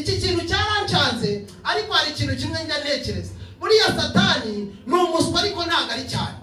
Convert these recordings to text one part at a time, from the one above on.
Iki kintu cyarancanze, ariko hari ikintu kimwe njya ntekereza. Buriya Satani ni umuswa, ariko ntabwo ari cyane.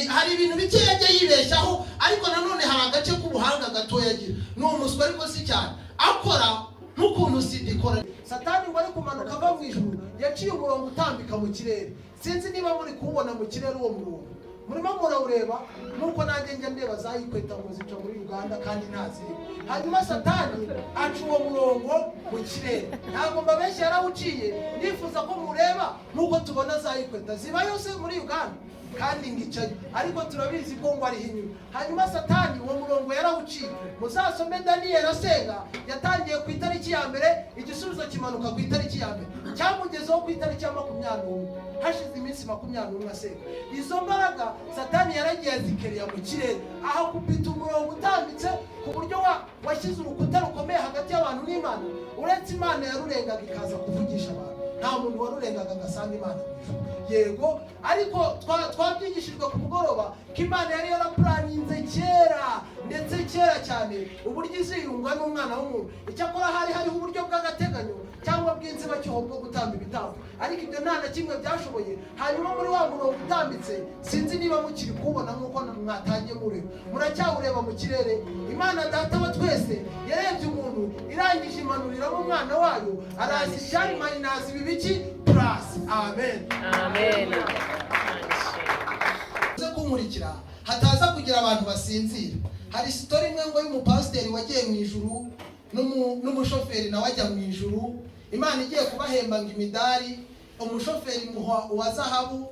Hari ibintu bike yajya yibeshyaho, ariko nanone hari agace k'ubuhanga gatoya agira. Ni umuswa ariko si cyane. Akora nk'ukuntu sida ikora. Satani ngo ari kumanuka ava mu ijuru, yaciye umurongo utambika mu kirere. Sinzi niba muri kuwubona mu kirere. Uwo murongo murimo murawureba nk'uko nanjye njya ndeba za equator ngo zica muri Uganda kandi ntazirimo. Hanyuma Satani aca uwo murongo mu kirere. Ntabwo mbabeshya, yarawuciye. Ndifuza ko mureba nk'uko tubona za equator ziba yose muri Uganda kandi ngicayo, ariko turabizi ko ngo ariho inyuma. Hanyuma Satani uwo murongo yarawuciye. Muzasome Daniyeli asenga. Yatangiye ku itariki ya 1, igisubizo kimanuka ku itariki ya 1, cyamugezeho ku itariki ya 21, hashize iminsi 21 asenga. Izo mbaraga Satani yaragiye azikeriya mu kirere, ahakubita umurongo utambitse ku buryo washyize urukuta rukomeye hagati y'abantu n'Imana. Uretse Imana yarurengaga ikaza kuvugisha abantu, nta muntu warurengaga ngo asange Imana mu ijuru. Yego, ariko twabyigishijwe ku mugoroba ko Imana yari yaraplanninze kera, ndetse kera cyane, uburyo iziyunga n'umwana w'umuntu. Icyakora hari hariho uburyo bw'agateganyo cyangwa bw'inzibacyuho bwo gutamba ibitambo, ariko ibyo nta na kimwe byashoboye. Hanyuma muri wa murongo utambitse, sinzi niba mukiri kuwubona nk'uko mwatangiye mureba, muracyawureba mu kirere. Imana Data wa twese yarebye umuntu, irangije imanuriramo umwana wayo, araza ibyari minus bibiki plus. Amen. Amen. Uze kunkurikira, hataza kugira abantu basinzira. Hari story imwe ngo y'umupasiteri wagiye mu ijuru n'umushoferi nawe ajya mu ijuru. Imana igiye kubahemba ngo imidari, umushoferi imuha uwa zahabu,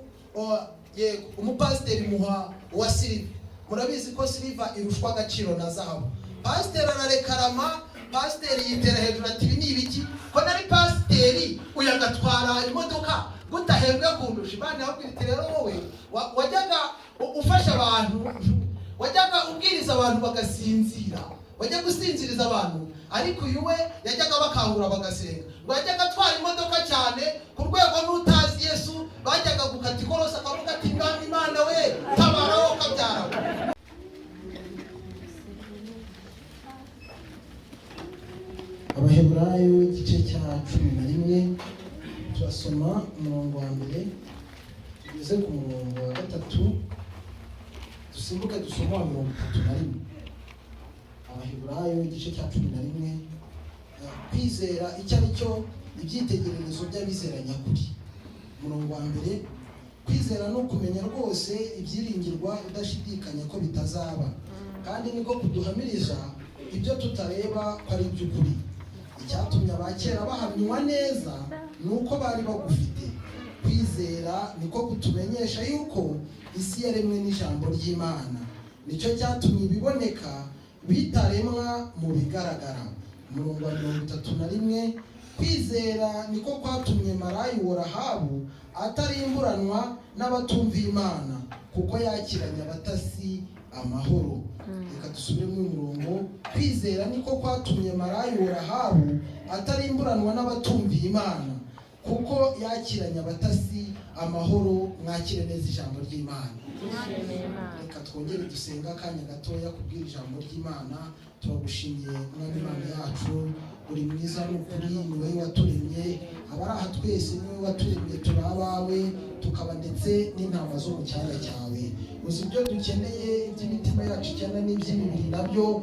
yego, umupasiteri imuha uwa silver. Murabizi ko silver irushwa agaciro na zahabu. Pasiteri ararekarama, pasiteri yitera hejuru ati: "Ibi ni ibiki? Ko nari pasiteri, uyu agatwara imodoka, gutahembwe kundusha?" Imana irababwira iti: "Rero wowe wajyaga ufasha abantu, wajyaga ubwiriza abantu bagasinzira, wajyaga usinziriza abantu, ariko uyu we yajyaga bakangura bagasenga." Ngo yajyaga atwara imodoka cyane ku rwego n'utazi Yesu bajyaga gukata ikorosi akavuga ati: "Mwami Imana we, tabara, wowe kabyara we." Abaheburayo igice cya 11, turasoma umurongo wa 1 tugeze ku murongo wa 3, dusimbuke dusome wa 31. Abaheburayo igice cya 11. Kwizera icyo ari cyo, ibyitegererezo by'abizera nyakuri. Umurongo wa 1: kwizera no kumenya rwose ibyiringirwa, udashidikanya ko bitazaba, kandi niko kuduhamiriza ibyo tutareba ko ari iby'ukuri. Icyatumye abakera bahamywa neza ni uko bari bagufite. Kwizera niko kutumenyesha yuko isi yaremwe n'ijambo ry'Imana, nicyo cyatumye ibiboneka bitaremwa mu bigaragara. Umurongo wa 31: kwizera niko kwatumye marayi wa Rahabu atarimburanwa n'abatumviye Imana, kuko yakiranye abatasi amahoro. Reka dusubiremo uyu murongo: kwizera niko kwatumye marayi wa Rahabu atarimburanwa n'abatumviye Imana, kuko yakiranye abatasi amahoro. Mwakire neza ijambo ry'Imana. Dushimiye Imana. Reka twongere dusenga akanya gatoya kubwira ijambo ry'Imana. Turagushimiye, Mwami Imana yacu, uri mwiza. Ni ukuri, ni wowe waturemye. Abari aha twese ni wowe waturemye, turi abawe, tukaba ndetse n'intama zo mu cyanya cyawe. Uzi ibyo dukeneye, iby'imitima yacu ikeneye n'iby'imibiri nabyo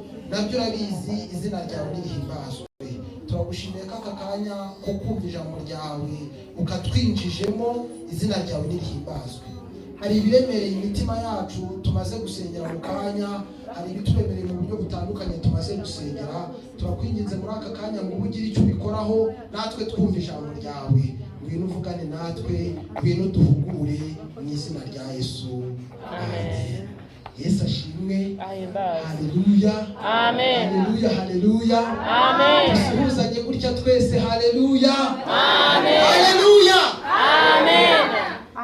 urabizi. Izina ryawe nirihimbazwe. Turagushimiye ko aka kanya ko kumva ijambo ryawe ukatwinjijemo. Izina ryawe nirihimbazwe. Hari ibiremereye imitima yacu tumaze gusengera mu kanya, hari ibituremereye mu buryo butandukanye tumaze gusengera. Turakwinginze muri aka kanya ngo ube ugire icyo ubikoraho natwe twumva ijambo ryawe. Ngwino uvugane natwe, ngwino duhugure, mu izina rya Yesu, amen. Yesu ashimwe. Ahimbazwe. Haleluya. Amen. Haleluya, haleluya. Amen. Dusuhuzanye gutya twese: haleluya. Amen. Haleluya. Amen.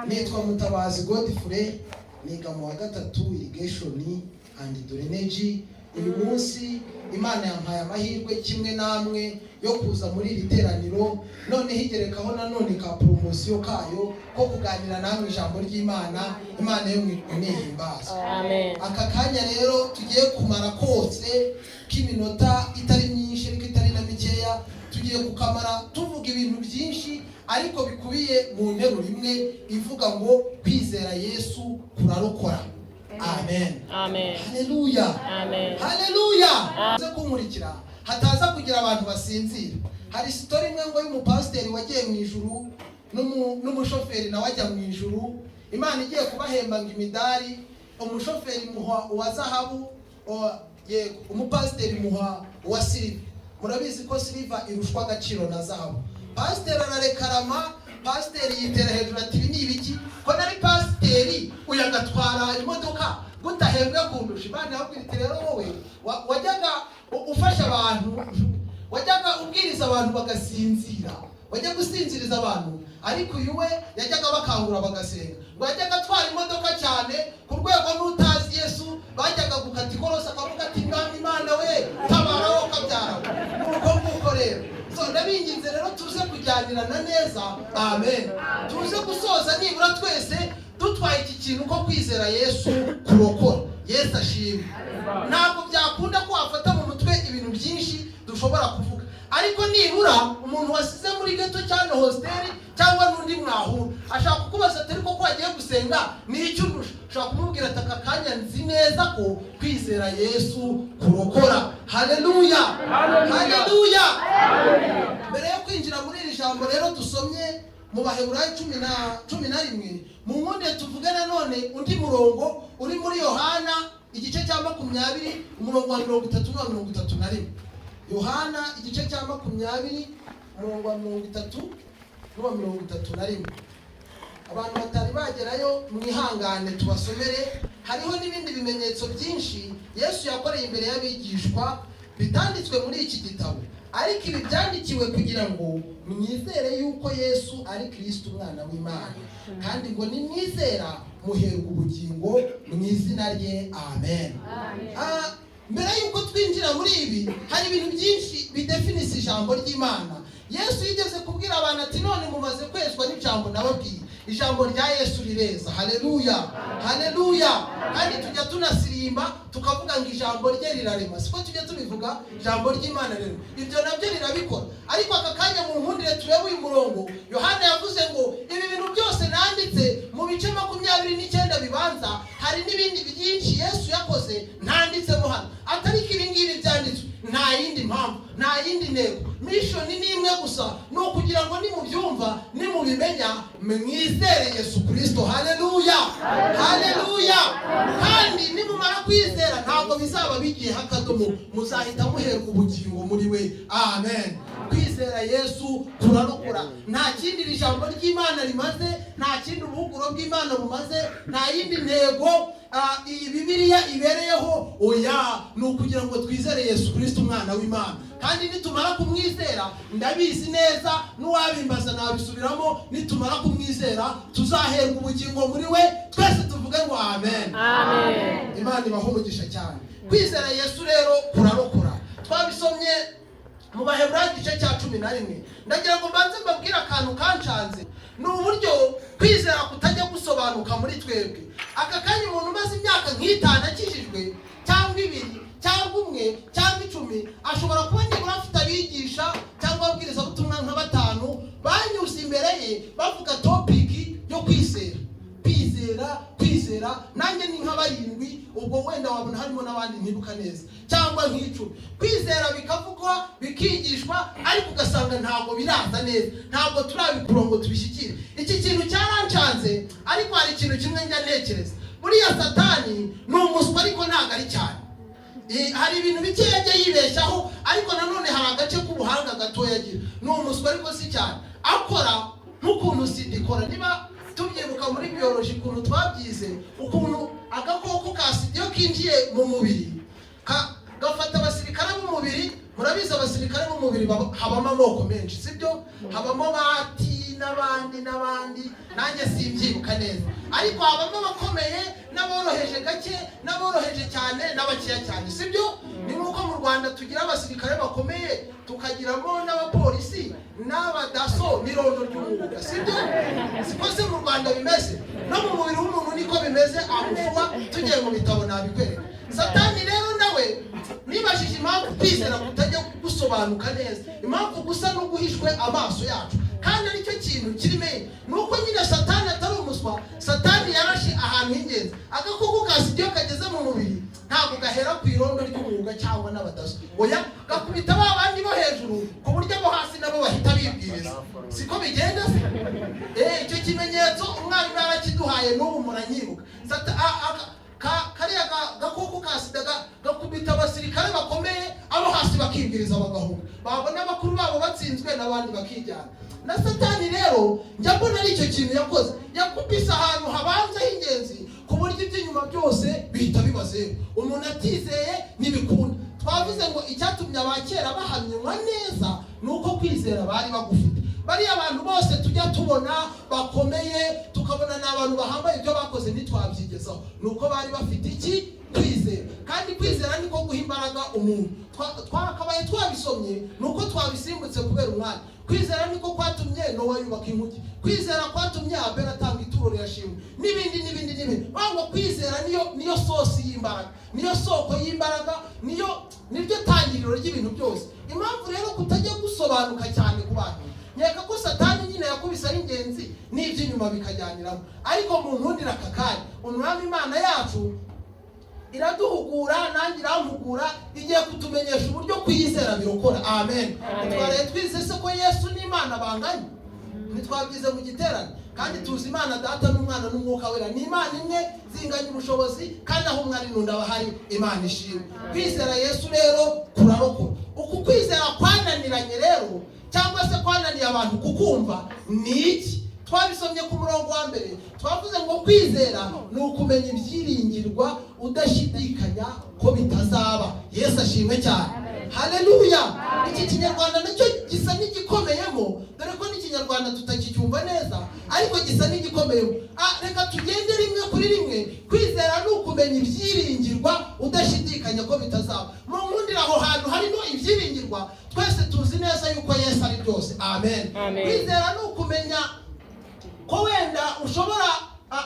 Nitwa Mutabazi Godfrey, niga mu wa gatatu irrigation and drainage. Uyu munsi Imana yampaye amahirwe kimwe namwe yo kuza muri iri teraniro, noneho igerekaho nanone ka promotion kayo ko kuganira namwe ijambo ry'Imana. Imana yo mu ijuru nihimbazwe. Amen. Aka kanya rero tugiye kumara kose k'iminota itari myinshi ariko itari na mikeya, tugiye Tugiye kukamara tuvuga ibintu byinshi, ariko bikubiye mu nteruro imwe ivuga ngo kwizera Yesu kurarokora. Amen. Amen. Haleluya. Amen. Haleluya. Uze kunkurikira, hataza kugira abantu basinzira. Hari story imwe ngo y'umupasiteri wagiye mu ijuru n'umushoferi nawe ajya mu ijuru. Imana igiye kubahemba ngo imidari, umushoferi muha uwa zahabu, yego, umupasiteri muha uwa silver. Murabizi ko silver irushwa agaciro na zahabu. Pasiteri ararekarama, pasiteri yitera hejuru ati: "Ibi ni ibiki? Ko nari pasiteri, uyu agatwara imodoka, gutahembwe kundusha?" Imana irababwira iti: "Rero wowe wajyaga ufasha abantu, wajyaga ubwiriza abantu bagasinzira, wajyaga usinziriza abantu, ariko uyu we yajyaga bakangura bagasenga." Ngo yajyaga atwara imodoka cyane ku rwego n'utazi Yesu bajyaga gukata ikorosi akavuga ati: "Mwami Imana we, tabara wowe kabyara we." Nuko nguko rero. So ndabinginze rero, tuze kujyanirana neza. Amen. Tuze gusoza nibura twese dutwaye iki kintu ko kwizera Yesu kurokora. Yesu ashimwe. Ntabwo byakunda ko wafata mu mutwe ibintu byinshi dushobora kuvuga, ariko nibura umuntu wasize muri ghetto cyangwa hostel cyangwa n'undi mwahura ashaka kukubaza ati: "Ariko ko wagiye gusenga, ni icyo undusha?" Ushobora kumubwira ati: "Aka kanya nzi neza ko kwizera Yesu kurokora." Haleluya, haleluya. Mbere yo kwinjira muri iri jambo rero dusomye mu Baheburayo 11, mu nkunde tuvuge nanone undi murongo uri muri Yohana igice cya 20, umurongo wa 30 n'uwa 31. Yohana igice cya 20, umurongo wa 30 n'uwa 31. Abantu batari bagerayo mwihangane tubasomere. Hariho n'ibindi bimenyetso byinshi Yesu yakoreye imbere y'abigishwa bitanditswe muri iki gitabo, ariko ibi byandikiwe kugira ngo mwizere yuko Yesu ari Kristo umwana w'Imana, kandi ngo nimwizera muherwe ubugingo mu izina rye. Amen. Mbere y'uko twinjira muri ibi, hari ibintu byinshi bidefinisa ijambo ry'Imana. Yesu yigeze kubwira abantu ati: "None mumaze kwezwa n'ijambo nababwiye." Ijambo rya Yesu rireza. Haleluya, haleluya. Kandi tujya tunasirimba tukavuga ngo ijambo rye rirarema. Siko tujya tubivuga? Ijambo ry'Imana rero ibyo nabyo rirabikora. Ariko aka kanya mu nkundire turebe uyu murongo. Yohana yavuze ngo ibi bintu byose nanditse mu bice 29 bibanza, hari n'ibindi byinshi Yesu yakoze ntanditsemo hano, atariko ibi ngibi byanditswe nta yindi mpamvu, nta yindi ntego. Mission ni imwe gusa, ni ukugira ngo nimubyumva, nimubimenya, mwizere Yesu Kirisito. Haleluya, haleluya. Kandi nimumara kwizera, ntabwo bizaba bigiyeho akadomo, muzahita muherwa ubugingo muri we. Amen. Kwizera Yesu kurarokora. Nta kindi iri jambo ry'Imana rimaze, nta kindi ubuhuguro bw'Imana bumaze, nta yindi ntego iyi Bibiliya ibereyeho. Oya, ni ukugira ngo twizere Yesu Kirisito umwana w'Imana. Kandi nitumara kumwizera, ndabizi neza, n'uwabimbaza nabisubiramo, nitumara kumwizera tuzaherwa ubugingo muri we. Twese tuvuge ngo amen. Amen. Imana ibaho umugisha cyane. Kwizera Yesu rero kurarokora. Twabisomye mu Baheburayo igice cya 11. Ndagira ngo mbanze mbabwire akantu kancanze, ni uburyo kwizera kutajya gusobanuka muri twebwe. Aka kanya umuntu umaze imyaka nk'itanu akijijwe, cyangwa ibiri, cyangwa umwe, cyangwa 10, ashobora kuba nibura afite abigisha cyangwa ababwirizabutumwa nka batanu banyuze imbere ye bavuga topic yo kwizera, kwizera, kwizera. Nanjye ni nka barindwi, ubwo wenda wabona harimo n'abandi ntibuka neza, cyangwa nk'icumi. Kwizera bikavugwa, bikigishwa, ariko ugasanga ntabwo biraza neza, ntabwo turabikura ngo tubishyikire. Iki kintu cyarancanze, ariko hari ikintu kimwe njya ntekereza. Buriya Satani ni umuswa, ariko ntabwo ari cyane. Hari ibintu bikeya ajya yibeshyaho, ariko nanone hari agace k'ubuhanga gatoya agira. Ni umuswa ariko si cyane. Akora nk'ukuntu sida ikora. Niba tubyibuka muri biology ukuntu twabyize, ukuntu agakoko ka sida iyo kinjiye mu mubiri gafata abasirikare b'umubiri. Murabizi, abasirikare b'umubiri habamo amoko menshi, sibyo? Habamo bati n'abandi n'abandi, nanjye simbyibuka neza, ariko habamo abakomeye n'aboroheje gake n'aboroheje cyane n'abakeya cyane, sibyo? Ni nk'uko mu Rwanda tugira abasirikare bakomeye, tukagiramo n'abapolisi n'abadaso n'irondo ry'umwuga, sibyo? Siko se mu Rwanda bimeze? No mu mubiri w'umuntu niko bimeze. Amushuwa tugiye mu bitabo nabikwereka. Satani rero nawe nibajije Impamvu kwizera kutajya gusobanuka neza, impamvu gusa no guhishwe amaso yacu, kandi aricyo kintu kiri main, ni uko nyine Satani atari umuswa. Satani yarashe ahantu h'ingenzi. Agakoko ka SIDA iyo kageze mu mubiri, ntabwo gahera ku irondo ry'umwuga cyangwa n'abadaso, oya, gakubita ba bandi bo hejuru, ku buryo abo hasi nabo bahita bibwiriza. Siko bigenda se? Icyo kimenyetso umwarimu yarakiduhaye, n'ubu muranyibuka. Kariya gakoko ka SIDA gakubita abasirikare bakomeye, abo hasi bakibwiriza bagahunga, babona abakuru babo batsinzwe n'abandi bakijyana. Na Satani rero njya mbona ari icyo kintu yakoze, yakubise ahantu habanza h'ingenzi, ku buryo iby'inyuma byose bihita biba zeru. Umuntu atizeye ntibikunda. Twavuze ngo icyatumye abakera bahamywa neza ni uko kwizera bari bagufite. Bariya abantu bose tujya tubona bakomeye, tukabona ni abantu bahambaye, ibyo bakoze ntitwabyigezaho, ni uko bari bafite iki? Kwizera. Kandi kwizera niko guha imbaraga umuntu. Twakabaye twabisomye, ni uko twabisimbutse kubera umwanya. Kwizera niko kwatumye Nowa yubaka inkuge, kwizera kwatumye Abeli atanga ituro rirashimwa, n'ibindi n'ibindi n'ibindi. Bavuga kwizera niyo source y'imbaraga, niyo soko y'imbaraga, niryo tangiriro ry'ibintu byose. Impamvu rero kutajya gusobanuka cyane ku bantu, nkeka ko Satani nyine yakubise ari ingenzi, n'iby'inyuma bikajyaniramo. Ariko mu nkundira aka kanya, Umwami Imana yacu iraduhugura, nanjye irampugura, igiye kutumenyesha uburyo kwizera birokora. Amen. Amen. Twaraye twize se ko Yesu n'Imana banganye? Ntitwabyize mu giterane? Kandi tuzi Imana Data n'Umwana n'Umwuka Wera ni Imana imwe, zinganya ubushobozi, kandi aho umwe ari n'undi aba ahari. Imana ishimwe. Kwizera Yesu rero kurarokora. Uku kwizera kwananiranye rero, cyangwa se kwananiye abantu kukumva, ni iki? Twabisomye ku murongo wa mbere. Twavuze ngo kwizera ni ukumenya ibyiringirwa udashidikanya ko bitazaba. Yesu ashimwe cyane. Haleluya. Iki Kinyarwanda nacyo gisa n'igikomeyemo, dore ko n'Ikinyarwanda tutakicyumva neza, ariko gisa n'igikomeyemo. Reka tugende rimwe kuri rimwe. Kwizera ni ukumenya ibyiringirwa udashidikanya ko bitazaba. Mu nkundira, aho hantu harimo ibyiringirwa, twese tuzi neza yuko Yesu ari byose. Amen. Amen. Kwizera ni ukumenya ko wenda ushobora,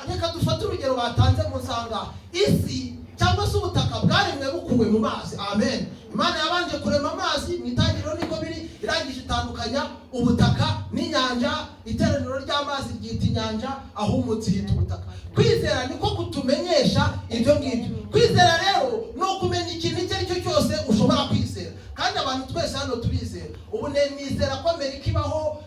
reka dufate urugero batanze mu nsanga isi cyangwa se ubutaka bwaremwe bukuwe mu mazi. Amen. Imana yabanje kurema amazi mu Itangiriro, niko biri, irangije itandukanya ubutaka n'inyanja. Iteraniro ry'amazi ryita inyanja, ahumutse hita ubutaka. Kwizera niko kutumenyesha ibyo ngibyo. Kwizera rero ni ukumenya ikintu icyo ari cyo cyose ushobora kwizera, kandi abantu twese hano turizera. Ubu nizera ko Amerika ibaho,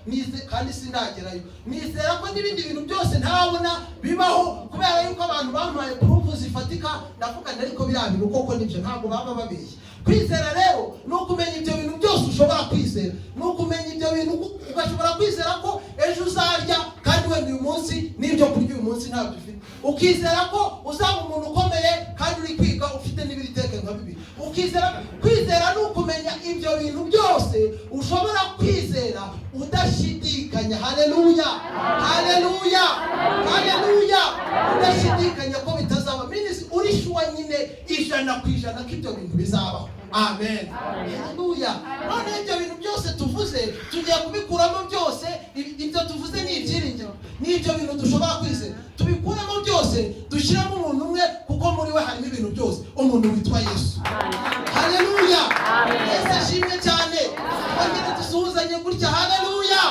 kandi sindagerayo. Nizera ko n'ibindi bintu byose ntarabona bibaho, kubera yuko abantu bampaye proof zifatika. Ndavuga nti ariko biriya bintu koko nibyo, ntabwo baba babeshya. Kwizera rero ni ukumenya ibyo bintu byose ushobora kwizera, ni ukumenya ibyo bintu ugashobora kwizera ko ejo uzarya, kandi wenda uyu munsi n'ibyo kurya uyu munsi ntabyo ufite. Ukizera ko uzaba umuntu ukomeye, kandi uri kwiga ufite n'ibiriteke nka bibiri. Ukizera, kwizera ni ukumenya ibyo bintu byose ushobora kwizera udashidikanya. Haleluya, haleluya, haleluya. Udashidikanya ko bitazaba, means uri sure nyine 100% ko ibyo bintu bizabaho. Amen, haleluya. None ibyo bintu byose tuvuze tugiye kubikuramo byose. Ibyo tuvuze ni ibyiringiro, ni ibyo bintu dushobora kwizera. Tubikuremo byose, dushyiremo umuntu umwe, kuko muri we harimo ibintu byose, umuntu witwa Yesu. Haleluya. Yesu ashimwe cyane. Twongere dusuhuzanye gutya. Haleluya.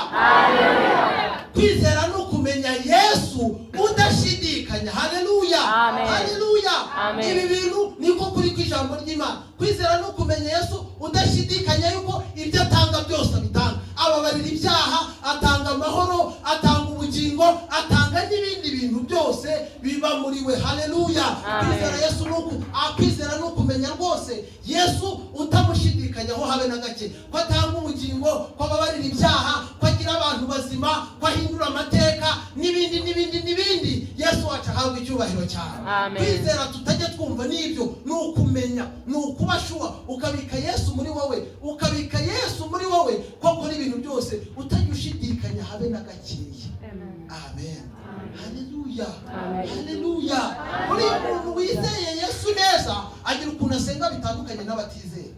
Kwizera ni ukumenya Yesu udashidikanya. Haleluya. Amen. Haleluya. Amen. Ibi bintu niko kuri kw'ijambo ry'Imana. Kwizera ni ukumenya Yesu udashidikanya yuko ibyo atanga byose abitanga: ababarira ibyaha, atanga amahoro, atanga ubugingo, atanga n'ibindi bintu byose biba muri we. Haleluya. Amen. Kwizera Yesu ni uku, kwizera ni ukumenya rwose Yesu utamushidikanyaho habe na gake, ko atanga ubugingo, ko ababarira ibyaha, ko agira abantu bazima, ko ahindura amateka, n'ibindi n'ibindi n'ibindi. Yesu wacu ahabwa icyubahiro cyane. Amen. Kwizera tutajya twumva n'ibyo, ni ukumenya, ni ukuba sure, ukabika Yesu muri wowe, ukabika Yesu muri wowe ko akora ibintu byose, utajya ushidikanya habe na gakeya. Amen, haleluya. Amen. Haleluya. Buriya umuntu wizeye Yesu neza agira ukuntu asenga bitandukanye n'abatizera.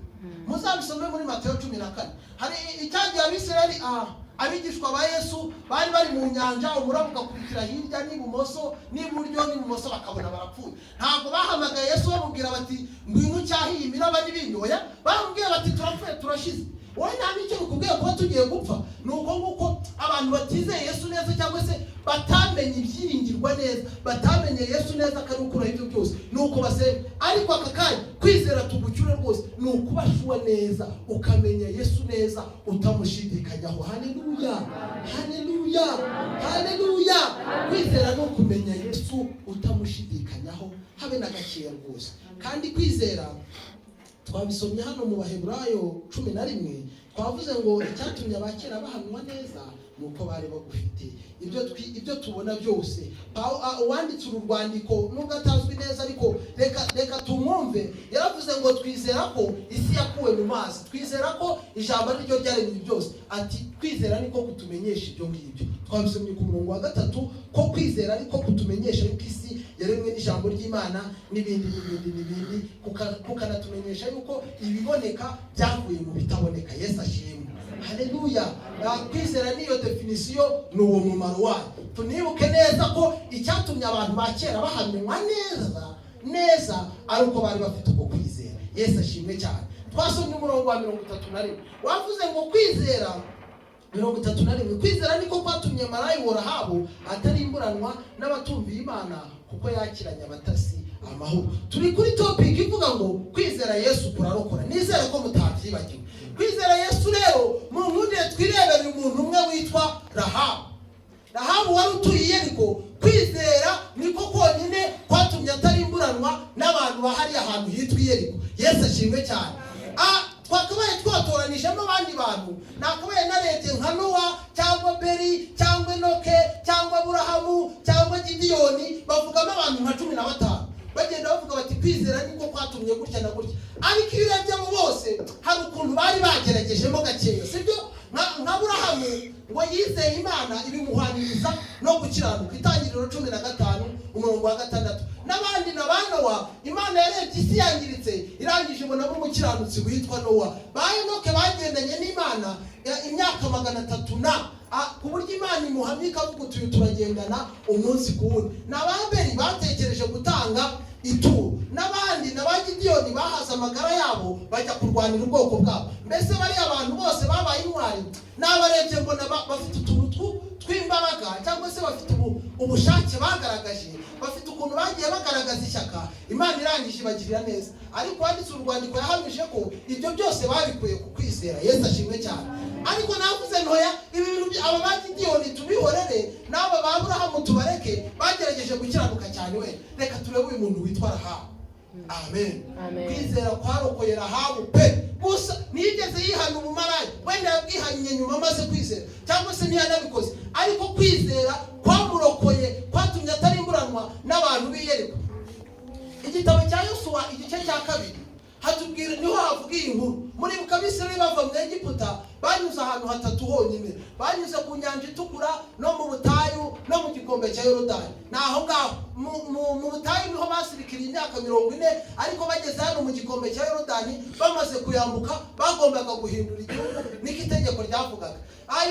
Muzabisome muri Mateyo 14. Hari icyagihe Abisirayeli Abigishwa ba Yesu bari bari mu nyanja, umuraba ugakubitira hirya n'ibumoso n'iburyo n'ibumoso, bakabona barapfuye. Ntabwo bahamagaye Yesu bamubwira bati: "Ngwino ucyahiye imiraba n'ibindi." Oya, baramubwiye bati: "Turapfuye, turashize." Wowe nta n'icyo bikubwiye kuba tugiye gupfa. Ni uko nguko abantu batizeye Yesu neza, cyangwa se batamenye ibyiringirwa neza, batamenye Yesu neza ko ari ukuraho ibyo byose, ni uko basenga. Ariko aka kanya kwizera tugucyure rwose ni ukuba sure neza, ukamenya Yesu neza utamushidikanyaho. Haleluya, haleluya, haleluya! Kwizera ni ukumenya Yesu utamushidikanyaho habe na gakeya rwose. Kandi kwizera twabisomye hano mu Baheburayo 11. Twavuze ngo icyatumye abakera bahamywa neza ni uko bari bagufite. Ibyo tubona byose, uwanditse uru rwandiko, nubwo atazwi neza, ariko reka tumwumve. Yaravuze ngo twizera ko isi yakuwe mu mazi, twizera ko ijambo ari ryo ryaremye byose. Ati kwizera niko kutumenyesha ibyo ngibyo. Twabisomye ku murongo wa 3 ko kwizera ariko kutumenyesha yuko isi yaremwe n'ijambo ry'Imana, n'ibindi n'ibindi n'ibindi, kukanatumenyesha yuko ibiboneka byavuye mu bitaboneka. Yesu ashimwe, haleluya! Kwizera niyo définition, ni uwo mumaro wayo. Tunibuke neza ko icyatumye abantu ba kera bahamywa neza neza ari uko bari bafite uko kwizera. Yesu ashimwe cyane. Twasomye umurongo wa 31, wavuze ngo kwizera, 31: kwizera niko kwatumye maraya Rahabu atarimburanwa n'abatumviye Imana, kuko yakiranye abatasi amahoro. Turi kuri topic ivuga ngo kwizera Yesu kurarokora. Nizere ko mutabyibagiwe. Kwizera Yesu rero, mu nkundire twirebere umuntu umwe witwa Rahabu. Rahabu wari utuye i Yeriko, kwizera niko konyine kwatumye atarimburanwa n'abantu bahari ahantu hitwa i Yeriko. Yesu ashimwe cyane. Twakabaye twatoranijemo abandi bantu, nakabaye narebye nka Nowa cyangwa Beri cyangwa Enoke cyangwa Aburahamu cyangwa Gidiyoni. Bavugamo abantu nka 15, bagenda bavuga bati kwizera niko kwatumye gutya na gutya. Ariko iyo urebye abo bose, hari ukuntu bari bageragejemo gakeya, sibyo? Nka Aburahamu ngo yizeye Imana ibimuhaniriza no gukiranuka, Itangiriro 15 umurongo wa 6. N'abandi na ba Nowa, Imana yarebye isi yangiritse, irangije ibonamo umukiranutsi witwa Nowa. Ba Enoke bagendanye n'Imana imyaka 300 na ku buryo Imana imuhamya ikavuga uti: "Uyu turagendana umunsi ku wundi." Na ba Beri batekereje gutanga ituro, n'abandi na ba Gidiyoni bahaze amagara yabo bajya kurwanira ubwoko bwabo. Mbese bariya abantu bose babaye intwari, n'abarebye mbona bafite utuntu tw'imbaraga, cyangwa se bafite ubushake bagaragaje, bafite ukuntu bagiye bagaragaza ishyaka. Imana irangije ibagirira neza. Ariko wanditse uru rwandiko yahamije ko ibyo byose babikuye ku kwizera. Yesu ashimwe cyane. Ariko navuze ntoya, ibi bintu aba ba Gidiyoni tubihorere, n'aba ba Aburahamu tubareke, bagerageje gukiranuka cyane. We reka turebe uyu muntu witwa Rahabu. Amen. Amen. Kwizera kwarokoye Rahabu pe. Gusa ntiyigeze yihana ubumaraya, wenda yabwihannye nyuma amaze kwizera, cyangwa se ntiyanabikoze, ariko kwizera kwamurokoye, kwatumye atarimburanwa n'abantu b'i Yeriko. Igitabo cya Yosuwa igice cya 2 hatubwira, niho havuga iyi nkuru. Muribuka Abisirayeli bava mu Egiputa banyuze ahantu hatatu honyine: banyuze ku Nyanja Itukura, no mu butayu, no mu gikombe cya Yorodani. Ni aho ngaho mu butayu niho basirikiriye imyaka 40. Ariko bageze hano mu gikombe cya Yorodani, bamaze kuyambuka, bagombaga guhindura igihugu, niko itegeko ryavugaga.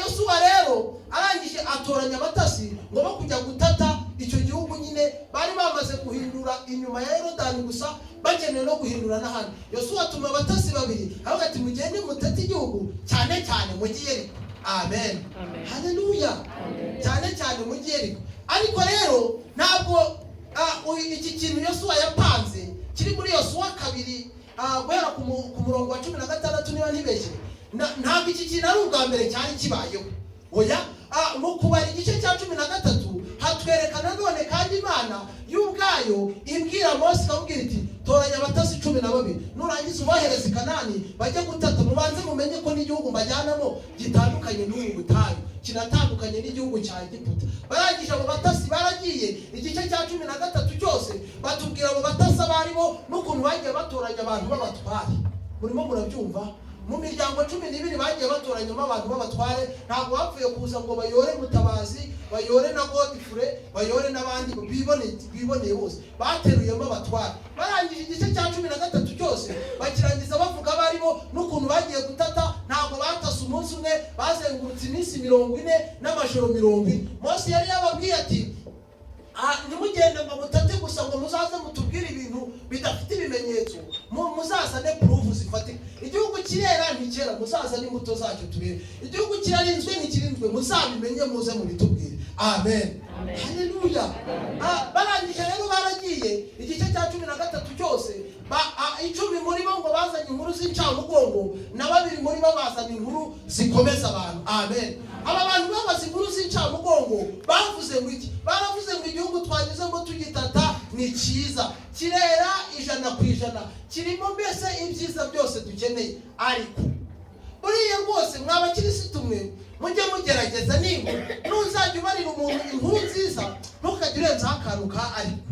Yosuwa rero arangije atoranya abatasi ngo bo kujya gutata icyo gihugu nyine bari bamaze guhindura inyuma ya Yorodani, gusa bakeneye no guhindura n'ahandi. Yosuwa atuma abatasi babiri, avuga ati: "Mugende mutate igihugu, cyane cyane mujyi Yeriko." Amen. Amen. Haleluya! Cyane cyane mujyi Yeriko. Ariko rero ntabwo iki kintu Yosuwa yapanze kiri muri Yosuwa 2, guhera ku murongo wa 16 niba ntibeshye. Ntabwo iki kintu ari ubwa mbere cyari kibayeho, oya. Mu Kubara igice cya 13 hatwereka nanone kandi Imana y'ubwayo ibwira Mose, ikamubwira iti: "Toranya abatasi 12, nurangiza ubohereze i Kanani bajye gutata, mubanze mumenye ko n'igihugu mbajyanamo gitandukanye n'ubu butayu, kinatandukanye n'igihugu cya Egiputa." Barangije abo batasi baragiye. Igice cya 13 cyose batubwira abo batasi abo aribo n'ukuntu bagiye batoranya abantu b'abatware. Murimo murabyumva? Mu miryango 12 bagiye batoranyamo abantu b'abatware. Ntabwo bapfuye kuza ngo bayore Mutabazi, bayore na Godfrey, bayore n'abandi biboneye bose. Bateruyemo abatware. Barangije igice cya 13 cyose bakirangiza bavuga abo aribo n'ukuntu bagiye gutata. Ntabwo batase umunsi umwe. Bazengurutse iminsi 40 n'amajoro 40. Mose yari yababwiye ati: "Ntimugende ngo mutate gusa, ngo muzaze mutubwire ibintu bidafite ibimenyetso. Muzazane proof zifatika. Igihugu kirera ntikera, muzazane imbuto zacyo turebe. Igihugu kirarinzwe ntikirinzwe, muzabimenye muze mubitubwire." Amen. Amen. Haleluya. Barangije rero baragiye, igice cya 13 cyose, 10 muri bo ngo bazanye inkuru z'incamugongo, na 2 muri bo bazana inkuru zikomeza abantu. Amen. Aba bantu babaze inkuru z'incamugongo bavuze ngo iki? Baravuze ngo igihugu twanyuzemo tugitata ni cyiza, kirera 100%, kirimo mbese ibyiza byose dukeneye. Ariko buriya rwose mwa bakirisitu mwe, mujye mugerageza, nibura nuzajya ubarira umuntu inkuru nziza, ntukajye urenzaho akantu ka "ariko".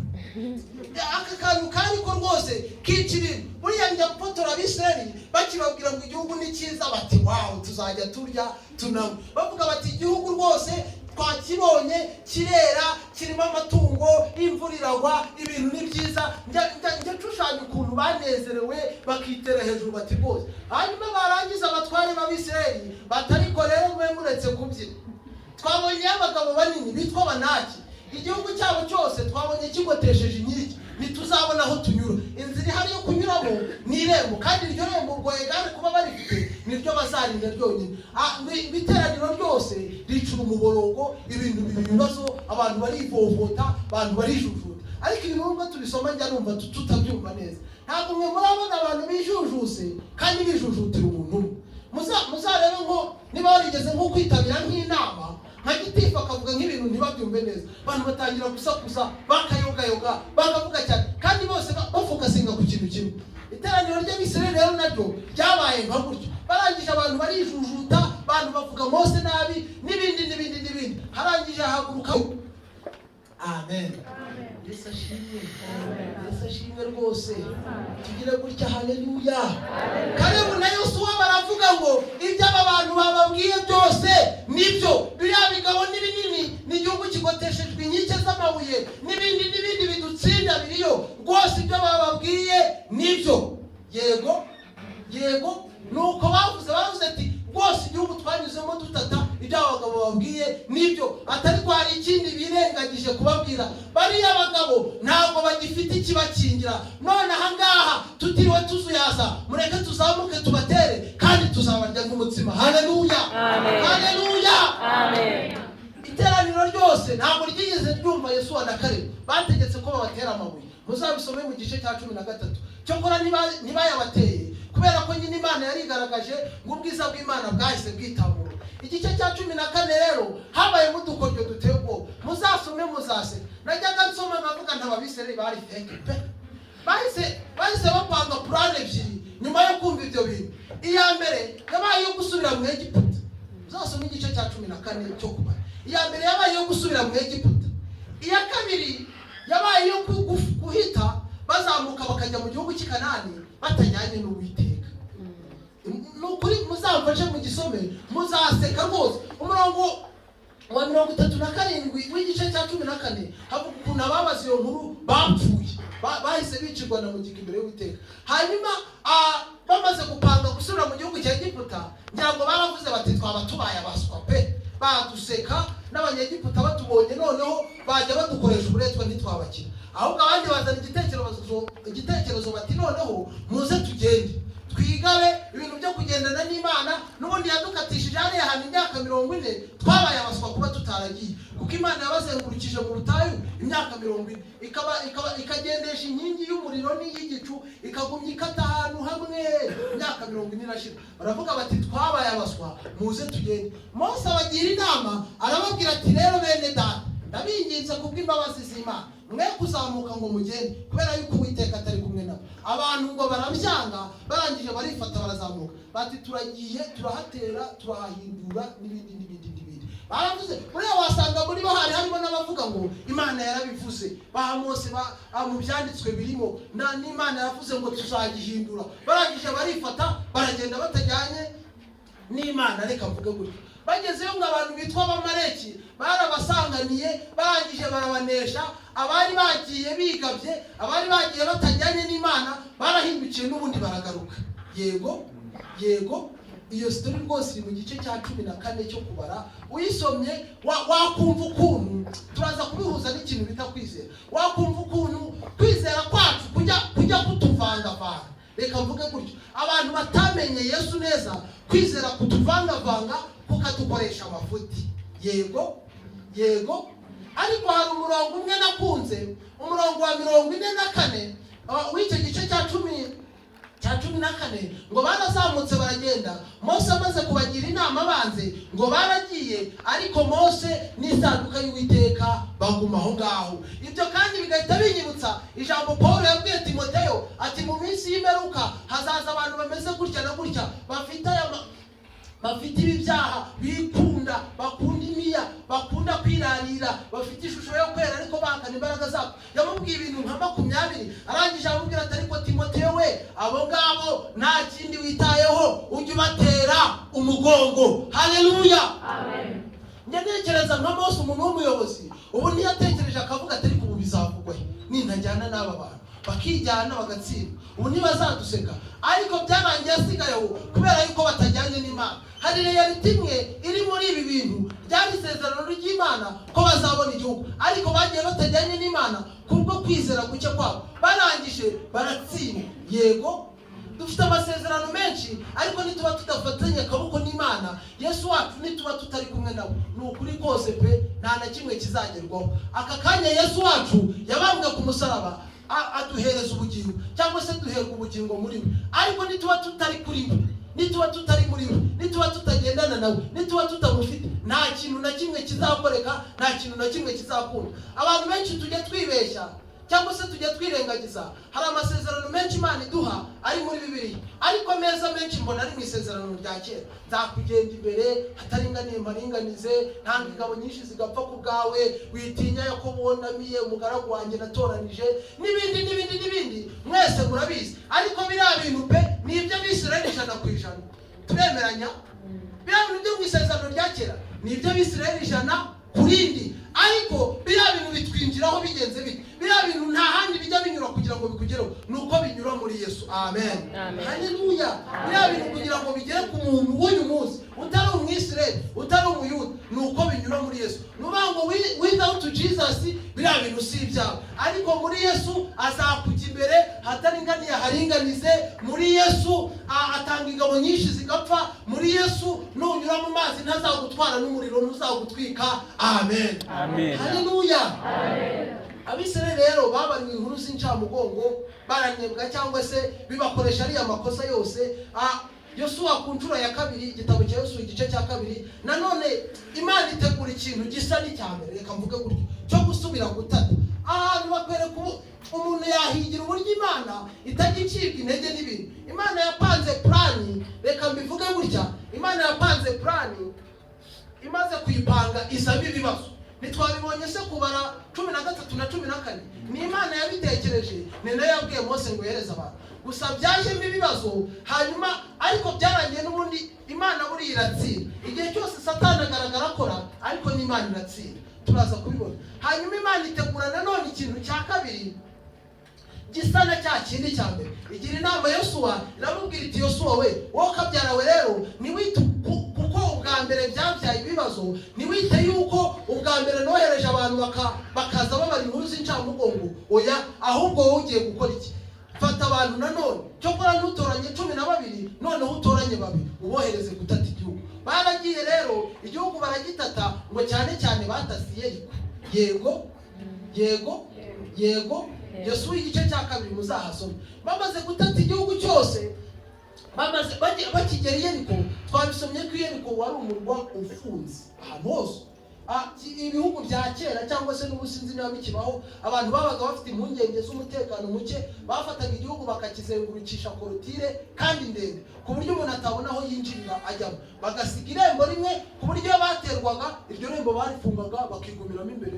Aka kantu ka "ariko" rwose kica ibintu. Buriya njya gufotora Abisirayeli bakibabwira ngo igihugu ni cyiza, bati: "Wow, tuzajya turya tunanywa." Bavuga bati: "Igihugu rwose twakibonye, kirera, kirimo amatungo, imvura iragwa, ibintu ni byiza." Njya nshushanya ukuntu banezerewe, bakitera hejuru, bati rwose. Hanyuma barangiza, abatware b'Abisirayeli batariko rero mwe muretse kubyina, twabonye abagabo banini bitwa Abanaki, igihugu cyabo cyose twabonye kigotesheje inkike, ntituzabona aho tunyura. Inzira ihari yo kunyuramo ni irembo, kandi iryo rembo ubwo egare kuba barifite niryo bazarinda ryonyine. Iteraniro ryose ricura umuborogo, ibintu biba ibibazo, abantu barivovota, abantu barijujuta. Ariko ibintu nubwo tubisoma, njya numva tutabyumva neza. Ntabwo mwe murabona abantu bijujuse kandi bijujutira umuntu umwe. Muzarebe nko niba warigeze nko kwitabira nk'inama, nka gitifu akavuga nk'ibintu ntibabyumve neza, abantu batangira gusakuza, bakayogayoga, bakavuga cyane, kandi bose bafocusinga ku kintu kimwe. Iteraniro ry'Abisirayeli rero naryo ryabaye nka gutyo. Barangije abantu barijujuta, abantu bavuga Mose nabi, n'ibindi n'ibindi n'ibindi. Harangije hahaguruka, amen, Yesu ashimwe, Yesu ashimwe rwose. Tugire gutya, haleluya. Kalebu na Yosuwa baravuga ngo ibyo aba bantu bababwiye byose nibyo, biriya bigabo ni binini, ni igihugu kigoteshejwe inkike z'amabuye, n'ibindi n'ibindi bidutsinda biriyo. Rwose ibyo bababwiye nibyo. Yego, yego, nuko bavuze. Bavuze ati: "Rwose igihugu twanyuzemo dutata, ibyo aba bagabo bababwiye nibyo." Atari ko hari ikindi birengagije kubabwira: bariya bagabo ntabwo bagifite ikibakingira. None ahangaha tutiriwe tuzuyaza, mureke tuzamuke tubatere, kandi tuzabarya nk'umutsima. Haleluya. Amen. Haleluya. Amen. Iteraniro ryose ntabwo ryigeze ryumva Yosuwa na Kalebu. Bategetse ko babatera amabuye. Muzabisome mu gice cya 13. Cyokora ntibayabateye, kubera ko nyine Imana yarigaragaje, ngo ubwiza bw'Imana bwahise bwitamura. Igice cya 14 rero habayemo udukoryo duteye ubwoba. Muzasome muzaseka. Najyaga nsoma nkavuga nta Abisirayeli bari fake pe. Bahise bapanga plan ebyiri nyuma yo kumva ibyo bintu. Iya mbere yabaye iyo gusubira mu Egiputa. Uzasome igice cya 14 cyo Kubara. Iya mbere yabaye iyo gusubira mu Egiputa. Iya kabiri yabaye iyo guhita bazamuka bakajya mu gihugu cy'i Kanani batajyanye n'Uwiteka. Ni ukuri muzamfashe mu gisome, muzaseka rwose. Umurongo wa 37 w'igice cya 14 havuga ukuntu ababaze iyo nkuru bapfuye. Bahise bicirwa na mugiga imbere y'Uwiteka. Hanyuma bamaze gupanga gusubira mu gihugu cya Egiputa, ngira ngo baravuze bati: "Twaba tubaye abaswa pe, baduseka n'Abanyegiputa batubonye, noneho bajya badukoresha uburetwa, ntitwabakira." Ahubwo abandi bazana igitekerezo bati: "Noneho muze tugende twigabe ibintu byo kugendana n'Imana. N'ubundi yadukatishije hariya hantu imyaka 40, twabaye abaswa kuba tutaragiye." Kuko Imana yabazengurukije mu butayu imyaka 40, ikaba ikagendesha inkingi y'umuriro n'iy'igicu, ikagumya ikata ahantu hamwe, imyaka 40 irashira. Baravuga bati: "Twabaye abaswa, muze tugende." Mose abagira inama, arababwira ati: "Rero bene data, ndabinginze kubw'imbabazi z'Imana, mwe kuzamuka ngo mugende, kubera yuko Uwiteka atari kumwe nabo." Abantu ngo barabyanga. Barangije barifata barazamuka, bati: "Turagiye, turahatera, turahahindura," n'ibindi n'ibindi n'ibindi. Baravuze, buriya wasanga muri bo hari harimo n'abavuga ngo Imana yarabivuze, ba Mose mu byanditswe birimo na n'Imana yavuze ngo tuzagihindura. Barangije barifata baragenda batajyanye n'Imana, reka mvuge gutyo. Bagezeyo ngo abantu bitwa Abamareki barabasanganiye, barangije barabanesha. Abari bagiye bigabye, abari bagiye batajyanye n'Imana, barahindukiye n'ubundi baragaruka. Yego, yego. Iyo story rwose iri mu gice cya 14 cyo Kubara. Uyisomye wakumva ukuntu turaza kubihuza n'ikintu bita kwizera, wakumva ukuntu kwizera kwacu kujya kutuvangavanga. Reka mvuge gutyo, abantu batamenye Yesu neza, kwizera kutuvangavanga kukadukoresha amafuti. Yego, yego. Ariko hari umurongo umwe nakunze, umurongo wa 44 w'icyo gice cya 14, ngo barazamutse baragenda. Mose amaze kubagira inama banze, ngo baragiye, ariko Mose n'isanduka y'Uwiteka baguma aho ngaho. Ibyo kandi bigahita binyibutsa ijambo Paul yabwiye Timoteyo, ati mu minsi y'imperuka hazaza abantu bameze gutya na gutya, bafite ibi byaha, bikunda, bakunda imiya, bakunda kwirarira, bafite ishusho yo kwera ariko bahakana imbaraga zabo. Yamubwiye ibintu nka 20, arangije aramubwira ati: "Ariko Timoteyo we, abo ngabo nta kindi witayeho, ujye ubatera umugongo." Haleluya! Njya ntekereza nka Mose, umuntu w'umuyobozi, ubu ntiyatekereje akavuga ati: "Ariko ubu bizavugwa he nintajyana n'aba bantu, bakijyana bagatsinda? Ubu ntibazaduseka?" Ariko byarangiye asigaye kubera yuko batajyanye n'Imana. Hari reality imwe iri muri ibi bintu. Ryari isezerano ry'Imana ko bazabona igihugu, ariko bagiye batajyanye n'Imana kubwo kwizera guke kwabo, barangije baratsinda. Yego, dufite amasezerano menshi, ariko nituba tudafatanye akaboko n'Imana, Yesu wacu, nituba tutari kumwe nawe, ni ukuri kose pe, nta na kimwe kizagerwaho. Aka kanya Yesu wacu yabambwe ku musaraba, aduhereza ubugingo, cyangwa se duherwa ubugingo muri we. Ariko nituba tutari kuri we, nituba tutari muri we, nituba tutagendana nawe, nituba tutamufite, nta kintu na kimwe kizakoreka, nta kintu na kimwe kizakunda. Abantu benshi tujya twibeshya cyangwa se tujya twirengagiza. Hari amasezerano menshi Imana iduha ari muri Bibiliya, ariko ameza menshi mbona ari mu Isezerano rya Kera: "Nzakugenda imbere, hataringaniye mparinganize, ntanga ingabo nyinshi zigapfa ku bwawe, witinya Yakobo wondamiye, umugaragu wanjye natoranije," n'ibindi n'ibindi n'ibindi, mwese murabizi. Ariko biriya bintu pe, ni iby'Abisirayeli 100%. Turemeranya? Biriya bintu byo mu Isezerano rya Kera ni iby'Abisirayeli 100 ku rindi. Ariko biriya bintu bitwinjiraho bigenze bite? Biriya bintu nta handi bijya binyura kugira ngo bikugereho, ni uko binyura muri Yesu. Amen. Amen. Haleluya! Biriya bintu kugira ngo bigere ku muntu w'uyu munsi utari Umwisirayeli, utari Umuyuda, ni uko binyura muri Yesu. Ni ukuvuga ngo without Jesus biriya bintu si ibyawe, ariko muri Yesu azakujya imbere, hataringaniye haringanize. Muri Yesu atanga ingabo nyinshi zigapfa. Muri Yesu nunyura mu mazi ntazagutwara, n'umuriro ntuzagutwika. Amen. Amen. Haleluya! Abisirayeli rero babariwe inkuru z'incamugongo, baranebwa cyangwa se bibakoresha ariya makosa yose. Yosuwa ku nshuro ya kabiri, igitabo cya Yosuwa igice cya kabiri, nanone Imana itegura ikintu gisa n'icya mbere, reka mvuge gutyo, cyo gusubira gutata. Ahantu bakwereka ubu umuntu yahigira uburyo Imana itajya icibwa intege n'ibintu. Imana yapanze plan, reka mbivuge gutya, Imana yapanze plan, imaze kuyipanga izamo ibibazo. Ntitwabibonye se Kubara 13 na 14? Ni Imana yabitekereje, ni nayo yabwiye Mose ngo yohereze abantu, gusa byajemo ibibazo hanyuma, ariko byarangiye n'ubundi Imana buriya iratsinda. Igihe cyose Satani agaragara akora, ariko n'Imana iratsinda, turaza kubibona. Hanyuma Imana itegura nanone ikintu cya kabiri gisa na cya kindi cya mbere. Igira inama Yosuwa, iramubwira iti: "Yosuwa we, wowe kabyara we rero, ntiwite kuko ubwa mbere byabyaye ibibazo, ntiwite yuko ubwa mbere nohereje abantu bakaza babara inkuru z'incamugongo. Oya, ahubwo wowe ugiye gukora iki? Fata abantu nanone, cyokora ntutoranye 12, noneho utoranye babiri, ubohereze gutata igihugu." Baragiye rero, igihugu baragitata, ngo cyane cyane batasiye Yeriko. Yego, yego, yego. Yosuwa igice cya kabiri muzahasome. Bamaze gutata igihugu cyose, bamaze bakigera i Yeriko, twabisomye ko i Yeriko wari umurwa ufunze ahantu hose. Ibihugu bya kera cyangwa se n'ubu sinzi niba bikibaho, abantu babaga bafite impungenge z'umutekano muke, bafataga igihugu bakakizengurukisha clôture kandi ndende, ku buryo umuntu atabona aho yinjirira ajyamo, bagasiga irembo rimwe, ku buryo iyo baterwaga iryo rembo barifungaga bakigumiramo imbere.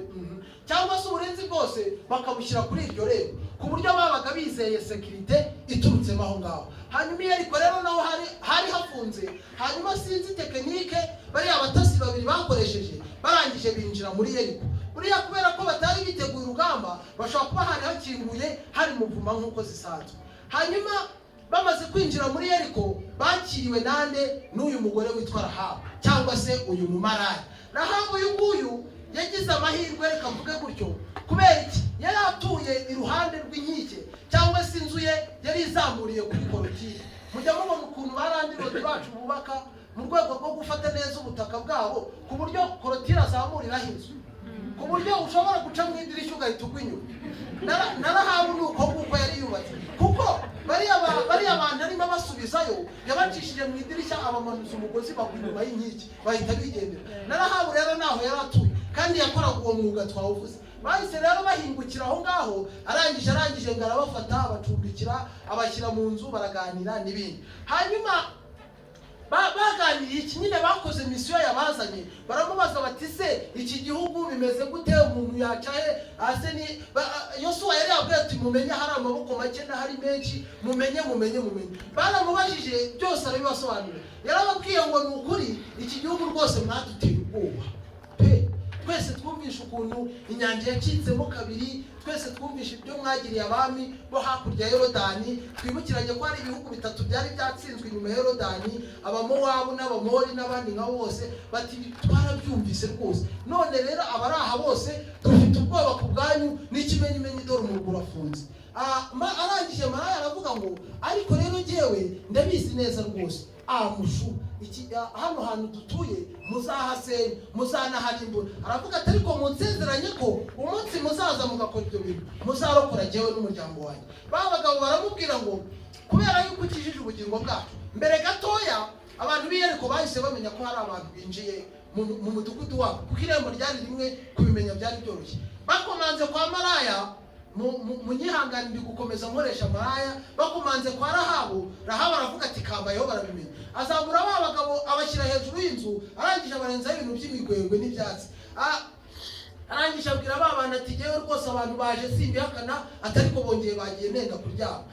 Cyangwa se uburinzi bwose bakabushyira kuri iryo rembo, ku buryo babaga bizeye sécurité iturutsemo aho ngaho. Hanyuma iyo ariko rero naho hari hafunze. Hanyuma sinzi technique bariya batasi babiri bakoresheje, barangije binjira muri Yeriko. Buriya kubera ko batari biteguye urugamba, bashobora kuba hari hakinguye, hari muvuma nk'uko zisanzwe. Hanyuma Bamaze kwinjira muri Yeriko, bakiriwe nande? N'uyu mugore witwa Rahabu, cyangwa se uyu mumaraya Rahabu. Uyu nguyu yagize amahirwe, reka mvuge gutyo. Kubera iki? Yari atuye iruhande rw'inkike, cyangwa se inzu ye yari izamuriye kuri clôture. Mujya mubona ukuntu ba landlord bacu bubaka mu rwego rwo gufata neza ubutaka bwabo, ku buryo clôture azamuriraho inzu, ku buryo ushobora guca mu idirishya ugahita ugwa inyuma. Na Rahabu ni uko nguko yari yubatse, kuko bariya bantu arimo abasubizayo, yabacishije mu idirishya, abamanuza umugozi, bagwa inyuma y'inkike, bahita bigendera. Na Rahabu rero naho yari atuye, kandi yakoraga uwo mwuga twawuvuze. Bahise rero bahingukira aho ngaho. Arangije ngo arabafata, abacumbikira, abashyira mu nzu, baraganira n'ibindi. Hanyuma baganiriye iki? Nyine bakoze mission yabazanye. Baramubaza bati: "Se iki gihugu bimeze gute? Umuntu yaca he ase?" Ni Yosuwa yari yabwiye ati: "Mumenye hari amaboko make n'ahari menshi, mumenye, mumenye, mumenye." Baramubajije byose, arabibasobanurira. Yarababwiye ngo: "Ni ukuri iki gihugu rwose mwaduteye ubwoba pe. Twese twumvishe ukuntu inyanja yacitsemo kabiri, twese twumvishe ibyo mwagiriye abami bo hakurya ya Yorodani." Twibukiranye ko hari ibihugu bitatu byari byatsinzwe inyuma ya Yorodani, Abamowabu n'Abamori n'abandi nkabo bose. Bati: "Twarabyumvise rwose. None rero abari aha bose dufite ubwoba ku bwanyu, n'ikimenyimenyi dore umurwa urafunze." Arangije maraya aravuga ngo: "Ariko rero jyewe ndabizi neza rwose, amushu iki, hano hantu dutuye muzahasenya, muzanaharimbura." Aravuga ati: "Ariko munsezeranye ko umunsi muzaza mugakora ibyo bintu, muzarokora jyewe n'umuryango wanjye." Ba bagabo baramubwira ngo: "Kubera yuko ukijije ubugingo bwacu." Mbere gatoya abantu b'i Yeriko bahise bamenya ko hari abantu binjiye mu mudugudu wabo, kuko irembo ryari rimwe, kubimenya byari byoroshye. Bakomanze kwa maraya, munyihangane ndi gukomeza nkoresha maraya. Bakomanze kwa Rahabu, Rahabu aravuga ati: "Kambayeho, barabimenya." Azamura ba bagabo, abashyira hejuru y'inzu, arangije abarenzaho ibintu by'imigwegwe n'ibyatsi. Arangije abwira ba bantu ati: "Jyewe rwose abantu baje simbihakana," ati, "ariko bongeye bagiye nenda kuryama."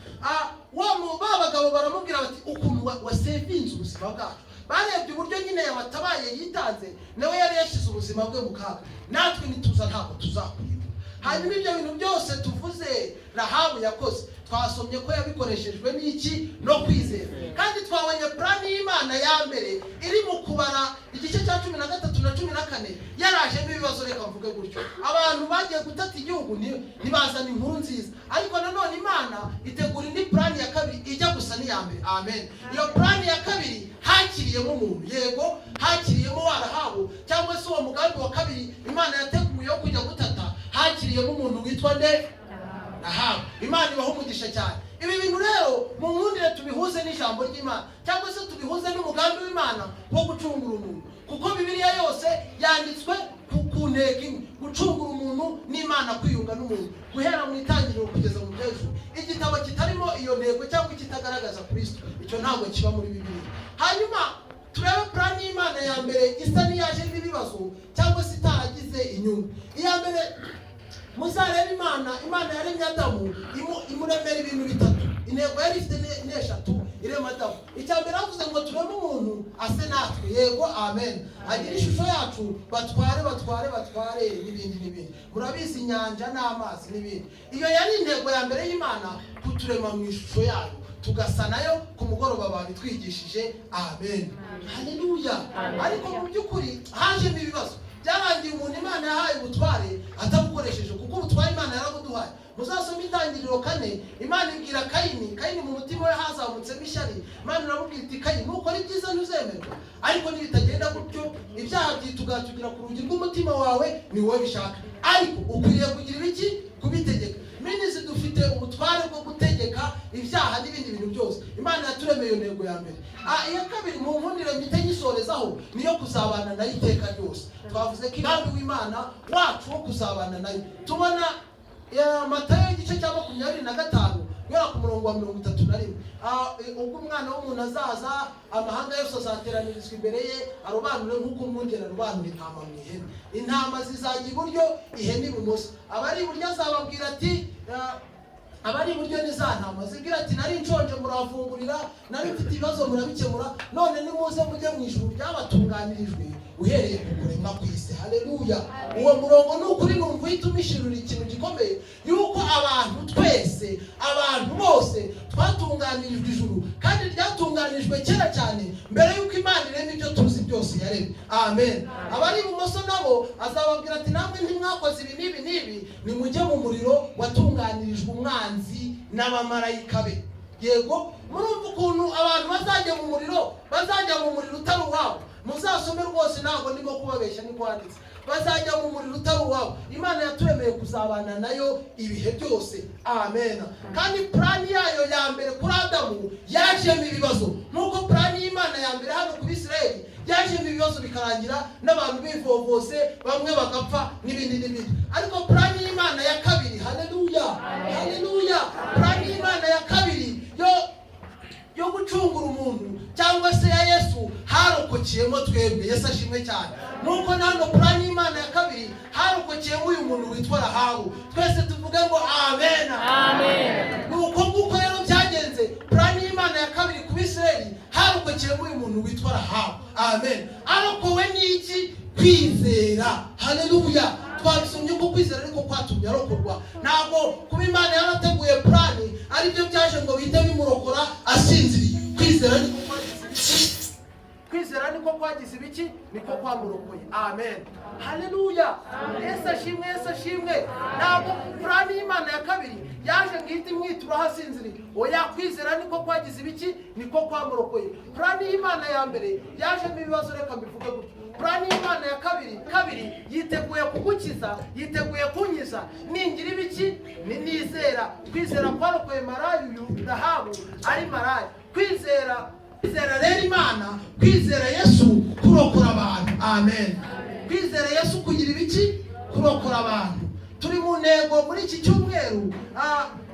Ba bagabo baramubwira bati: "Ukuntu wasevinze ubuzima bwacu." Barebye uburyo nyine yabatabaye, yitanze, nawe yari yashyize ubuzima bwe mu kaga. "Natwe nituza ntabwo tuzakwiba." Hanyuma ibyo bintu byose tuvuze Rahabu yakoze, twasomye ko yabikoreshejwe n'iki? No kwizera. Kandi twabonye plan y'Imana ya mbere iri mu Kubara igice cya 13 na 14, yarajemo ibibazo, reka mvuge gutyo. Abantu bagiye gutata igihugu ntibazana inkuru nziza. Ariko nanone Imana itegura indi plan ya kabiri ijya gusa n'iya mbere. Amen. Iyo plan ya kabiri hakiriyemo umuntu, yego, hakiriyemo wa Rahabu, cyangwa se uwo mugambi wa kabiri Imana yateguye wo kujya gutata, hakiriyemo umuntu witwa nde? Rahabu. Imana ibaha umugisha cyane. Ibi bintu rero mu nkundire tubihuze n'ijambo ry'Imana, cyangwa se tubihuze n'umugambi w'Imana wo gucungura umuntu, kuko Bibiliya yose yanditswe ku ntego imwe: gucungura umuntu n'Imana kwiyunga n'umuntu, guhera mu itangiriro kugeza mu by'ejo. Igitabo kitarimo iyo ntego cyangwa ikitagaragaza Kristo, icyo ntabwo kiba muri Bibiliya. Hanyuma turebe plan y'Imana ya mbere isa n'iyajemo ibibazo, cyangwa se itaragize inyungu. Iya mbere, muzarebe Imana yaremye Adamu, imuremera ibintu bitatu. Intego yari ifite ni eshatu irema Adamu. Icya mbere, yavuze ngo: "Tureme umuntu ase natwe." Yego, amen. "Agire ishusho yacu, batware, batware, batware," n'ibindi n'ibindi, murabizi, inyanja n'amazi n'ibindi. Iyo yari intego ya mbere y'Imana, kuturema mu ishusho yayo, tugasa nayo. Ku mugoroba babitwigishije. Amen, haleluya. Amen. Ariko mu by'ukuri hajemo ibibazo. Byarangiye umuntu Imana yahaye ubutware atabukoresheje, kuko ubutware Imana yarabuduhaye. Muzasome Itangiriro 4, Imana ibwira Kayini. Kayini mu mutima we hazamutsemo ishyari. Imana iramubwira iti: "Kayini, nukora ibyiza ntuzemerwa, ariko nibitagenda gutyo ibyaha byitugatugira ku rugi rw'umutima wawe, ni wowe bishaka, ariko ukwiriye kugira ibiki? Kubitegeka." Minizi dufite ubutware bwo gutegeka ibyaha n'ibindi bintu byose. Imana yaturemeye iyo ntego ya mbere. Iya kabiri, mu nkundire mpite nyisorezaho, niyo kuzabana nayo iteka ryose. Twavuze ko umugambi w'Imana wacu wo kuzabana nayo, tubona Matayo igice cya 25, guhera ku murongo wa 31. Ubwo Umwana w'umuntu azaza, amahanga yose azateranirizwa imbere ye, arobanure nk'uko umwungeri arobanura intama mu ihene. Intama zizajya iburyo, ihene ibumoso. Abari iburyo azababwira ati, abari iburyo ni za ntama zibwira ati: "Nari nshonje muravungurira, nari mfite ibibazo murabikemura, none nimuze mujye mu ijuru ryabatunganirijwe uhereye ku kuremwa kw'isi." Haleluya. Uwo murongo ni ukuri numva uhita umishirura ikintu gikomeye, yuko abantu twese, abantu bose Twatunganirijwe ijuru, kandi ryatunganirijwe kera cyane mbere y'uko Imana irema ibyo tuzi byose yaremye. Amen. Abari ibumoso nabo azababwira ati: "Namwe ntimwakoze ibi n'ibi n'ibi, nimujye mu muriro watunganirijwe umwanzi n'abamarayika be." Yego, murumva ukuntu abantu bazajya mu muriro, bazajya mu muriro utari uwabo. Muzasome rwose, ntabwo ndimo kubabeshya, niko handitse. Bazajya mu muriro utari uwabo. Imana yaturemeye kuzabana nayo ibihe byose. Amen. Kandi plan yayo ya mbere kuri Adamu yajemo ibibazo, nk'uko plan y'Imana ya mbere hano ku Bisirayeli yajemo ibibazo, bikarangira n'abantu bivovose, bamwe bagapfa n'ibindi n'ibindi. Ariko plan y'Imana ya kabiri, haleluya, haleluya, plan y'Imana ya kabiri yo gucungura umuntu cyangwa se ya Yesu, harokokeyemo twebwe. Yesu ashimwe cyane. Nuko nano plan y'Imana ya kabiri harokokeyemo uyu muntu witwa Rahabu. Twese tuvuge ngo amen. Amen. Nuko nguko rero byagenze. Plan y'Imana ya kabiri ku Bisirayeli harokokeyemo uyu muntu witwa Rahabu. Amen. Arokowe n'iki? Kwizera. Haleluya. Twabisomye ko kwizera ariko kwatumye arokorwa. Ntabwo kuba Imana yarateguye plan aribyo byaje ngo bihite bimurokora asinziriye. Kwizera niko kwagize ibiki? Kwizera niko kwagize ibiki? Niko kwamurokoye. Amen, haleluya. Yesu ashimwe, Yesu ashimwe. Ntabwo plan y'Imana ya kabiri yaje ngo ihite imwituraho asinziriye. Oya, kwizera niko kwagize ibiki? Niko kwamurokoye. Plan y'Imana ya mbere yajemo ibibazo, reka mbivuge gutyo. Plan y'Imana ya kabiri yiteguye kugukiza, yiteguye kunkiza ningira ibiki? Ni nizera. Kwizera kwarokoye maraya uyu Rahabu, ari maraya. Kwizera rero Imana, kwizera Yesu kurokora abantu. Amen. Kwizera Yesu kugira ibiki? Kurokora abantu. Turi mu ntego muri iki cyumweru.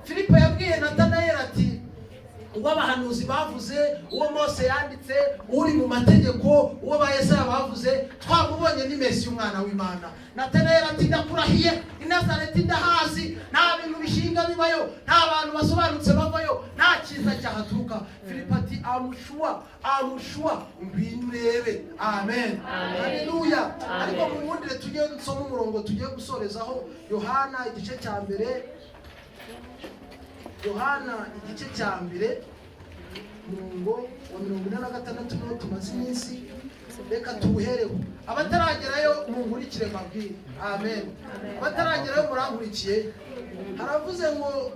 Filipo yabwiye Natanayeli ati: "Uwo abahanuzi bavuze, uwo Mose yanditse, uri mu mategeko, uwo ba Yesaya bavuze, twamubonye, ni Mesiya, umwana w'Imana." Natanayeli ati: "Ndakurahiye, i Nazareti ndahazi, nta bintu bishinga bibayo, nta bantu basobanutse bavayo, nta cyiza cyahaturuka." Filipo ati: "I'm sure, I'm sure, ngwino urebe." Amen. Amen. Haleluya. Amen. Ariko mu tujye nsoma umurongo tugiye gusorezaho, Yohana igice cya mbere. Yohana igice cya mbere, umurongo wa 46, niwo tumaze iminsi. Reka tuwuhereho. Abataragerayo munkurikire mbabwire. Amen. Abataragerayo murankurikiye. Haravuze ngo: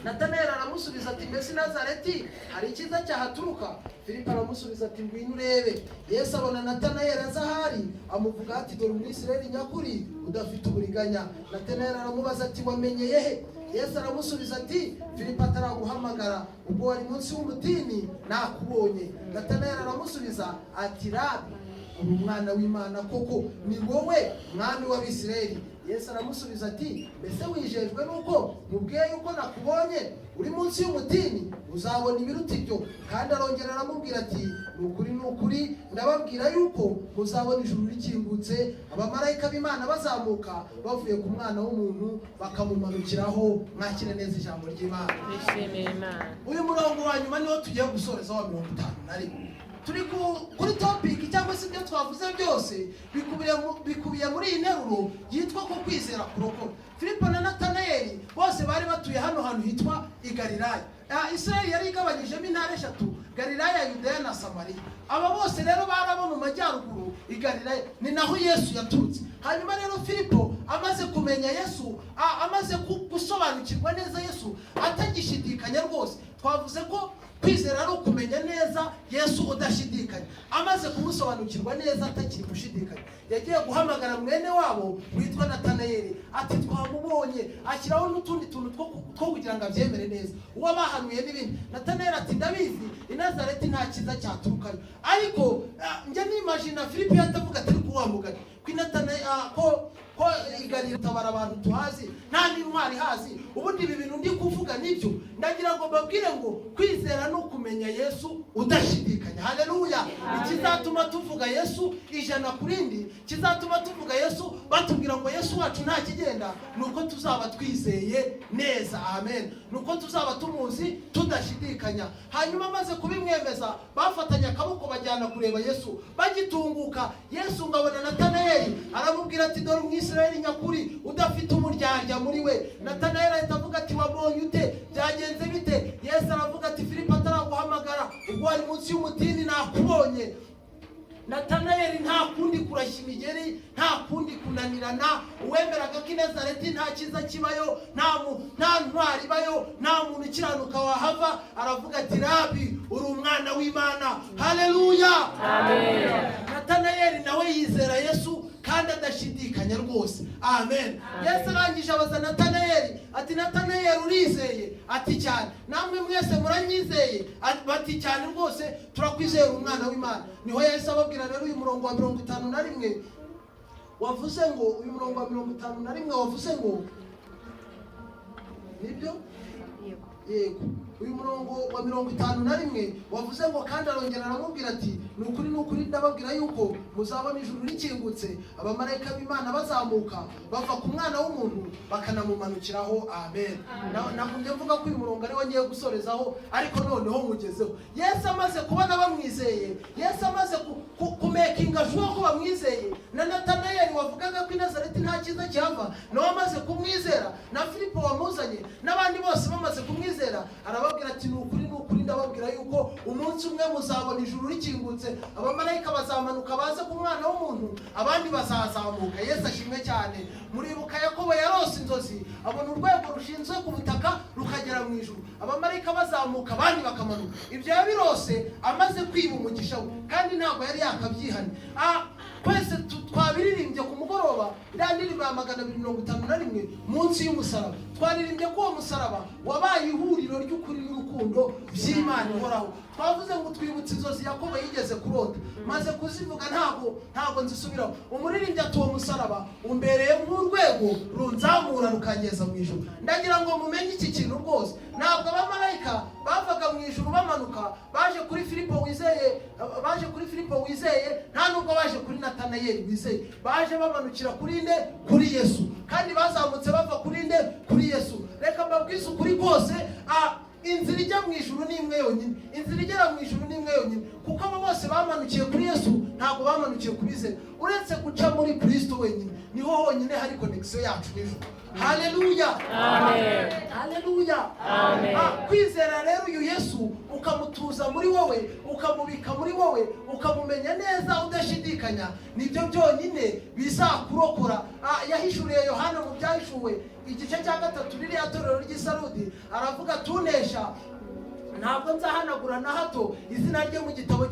Natanayeli aramusubiza ati: "Mbese i Nazareti hari icyiza cyahaturuka?" Filipo aramusubiza ati: "Ngwino urebe." Yesu abona Natanayeli aza ahari, amuvuga ati: "Dore Umwisirayeli nyakuri udafite uburiganya." Natanayeli aramubaza ati: "Wamenyeye he?" Yesu aramusubiza ati: "Filipo ataraguhamagara, ubwo wari munsi w'umutini, nakubonye." Natanayeli aramusubiza ati: "Rabi, uri umwana w'Imana koko, ni wowe mwami w'Abisirayeli." Yesu aramusubiza ati: "Mbese wijejwe nuko mubwiye yuko nakubonye uri munsi y'umutini? Uzabona ibiruta ibyo." Kandi arongera aramubwira ati: "Ni ukuri, ni ukuri, ndababwira yuko muzabona ijuru rikingutse, abamarayika b'Imana bazamuka bavuye ku Mwana w'umuntu bakamumanukiraho." Mwakire neza ijambo ry'Imana. Twishimiye Imana. Uyu murongo wa nyuma niwo tugiye gusoreza, wa 51. Turi kuri topic cyangwa se ibyo twavuze byose bikubiye muri iyi nteruro yitwa ko kwizera kurokora. Filipo na Natanayeli bose bari batuye hano hantu hitwa i Galilaya. Isirayeli yari igabanyijemo intara eshatu: Galilaya, Yudeya na Samariya. Aba bose rero bari abo mu majyaruguru i Galilaya, ni naho Yesu yaturutse. Hanyuma rero Filipo amaze kumenya Yesu, amaze gusobanukirwa neza Yesu, atagishidikanya rwose. Twavuze ko kwizera ari ukumenya neza Yesu udashidikanya. Amaze kumusobanukirwa neza atakiri gushidikanya, yagiye guhamagara mwene wabo witwa Natanayeli ati: "Twamubonye." Ashyiraho n'utundi tuntu two kugira ngo abyemere neza, uwo bahanuye n'ibindi. Natanayeli ati: "Ndabizi, i Nazareti nta cyiza cyaturukayo." Ariko njya nimajina Filipo yatavuga ati: "Ariko wa mugani ko i Natanayeli, ko i Galilaya tabara abantu tuhazi, nta n'intwari ihazi, ubundi ibi bintu ndi kuvuga nibyo?" Ndagira ngo mbabwire ngo kwizera ni ukumenya Yesu udashidikanya. Haleluya. Ikizatuma tuvuga Yesu ijana ku rindi, kizatuma tuvuga Yesu batubwira ngo Yesu wacu nta kigenda, ni uko tuzaba twizeye neza. Amen. Ni uko tuzaba tumuzi tudashidikanya. Hanyuma amaze kubimwemeza, bafatanye akaboko bajyana kureba Yesu. Bagitunguka Yesu ngo abona Natanayeli, aramubwira ati: "Dore Umwisirayeli nyakuri udafite umuryarya muri we." Natanayeli ahita avuga ati: "Wabonye ute? Byagenze bite?" Yesu Ntaraguhamagara, ubwo wari munsi y'umutini nakubonye. Natanayeli nta kundi kurashya imigeri, nta kundi kunanirana. Uwemeraga ko i Nazareti nta cyiza kibayo, nta ntwari ibayo, nta muntu ukiranuka wahava, aravuga ati: "Rabi, uri umwana w'Imana." Haleluya! Natanayeli nawe yizera Yesu kandi adashidikanya rwose. Amen. Yesu arangije abaza Natanayeli ati: "Natanayeli, urizeye?" Ati: "Cyane." "Namwe mwese muranyizeye?" Bati: "Cyane rwose, turakwizera, umwana w'Imana." Niho yahise ababwira rero uyu murongo wa 51 wavuze ngo, uyu murongo wa 51 wavuze ngo, nibyo? Yego, uyu murongo wa 51 wavuze ngo: "Kandi arongera aramubwira ati: 'Ni ukuri, ni ukuri, ndababwira yuko muzabona ijuru rikingutse, abamarayika b'Imana bazamuka bava ku Mwana w'umuntu bakanamumanukiraho.'" Amen. Nagumye mvuga ko uyu murongo ariwo ngiye gusorezaho, ariko noneho mugezeho. Yesu amaze kubona bamwizeye, Yesu amaze kumakinga sure ko bamwizeye, na Natanayeli wavugaga ko i Nazareti nta cyiza cyava nawe amaze kumwizera, na Filipo wamuzanye n'abandi bose bamaze kumwizera, arababwira ati: "Ni ukuri, ni ukuri, ndababwira yuko umunsi umwe muzabona ijuru rikingutse, abamarayika bazamanuka baze ku Mwana w'umuntu, abandi bazazamuka." Yesu ashimwe cyane. Muribuka Yakobo yarose inzozi, abona urwego rushinzwe ku butaka rukagera mu ijuru, abamarayika bazamuka abandi bakamanuka. Ibyo yabirose amaze kwiba umugisha we, kandi ntabwo yari yakabyihanye. Twese twabiririmbye ku mugoroba, iriya ndirimbo ya 251, "Munsi y'umusaraba". Twaririmbye ko uwo musaraba wabaye ihuriro ry'ukuri n'urukundo by'Imana ihoraho. Twavuze ngo twibutse inzozi Yakobo yigeze kurota. Maze kuzivuga, ntabwo nzisubiraho. Umuririmbyi ati: "Uwo musaraba umbereye nk'urwego runzamura rukangeza mu ijuru." Ndagira ngo mumenye iki kintu rwose: ntabwo abamarayika bavaga mu ijuru bamanuka baje kuri Filipo wizeye, baje kuri Filipo wizeye, nta nubwo baje kuri Natanayeli wizeye. Baje bamanukira kuri nde? Kuri Yesu. Kandi bazamutse bava kuri nde? Kuri Yesu. Reka mbabwize ukuri kose, inzira ijya mu ijuru ni imwe yonyine, inzira igera mu ijuru ni imwe yonyine, kuko abo bose bamanukiye kuri Yesu, ntabwo bamanukiye ku bizera. Uretse guca muri Kristo wenyine, niho honyine hari connexion yacu n'ijuru. Haleluya! Amen. Haleluya! Amen. Kwizera rero uyu Yesu, ukamutuza muri wowe, ukamubika muri wowe, ukamumenya neza udashidikanya, nibyo byonyine bizakurokora. Yahishuriye Yohana mu Byahishuwe igice cya 3, ririya torero ry'Isarudi, aravuga: "Tunesha ntabwo nzahanagura na hato izina rye mu gitabo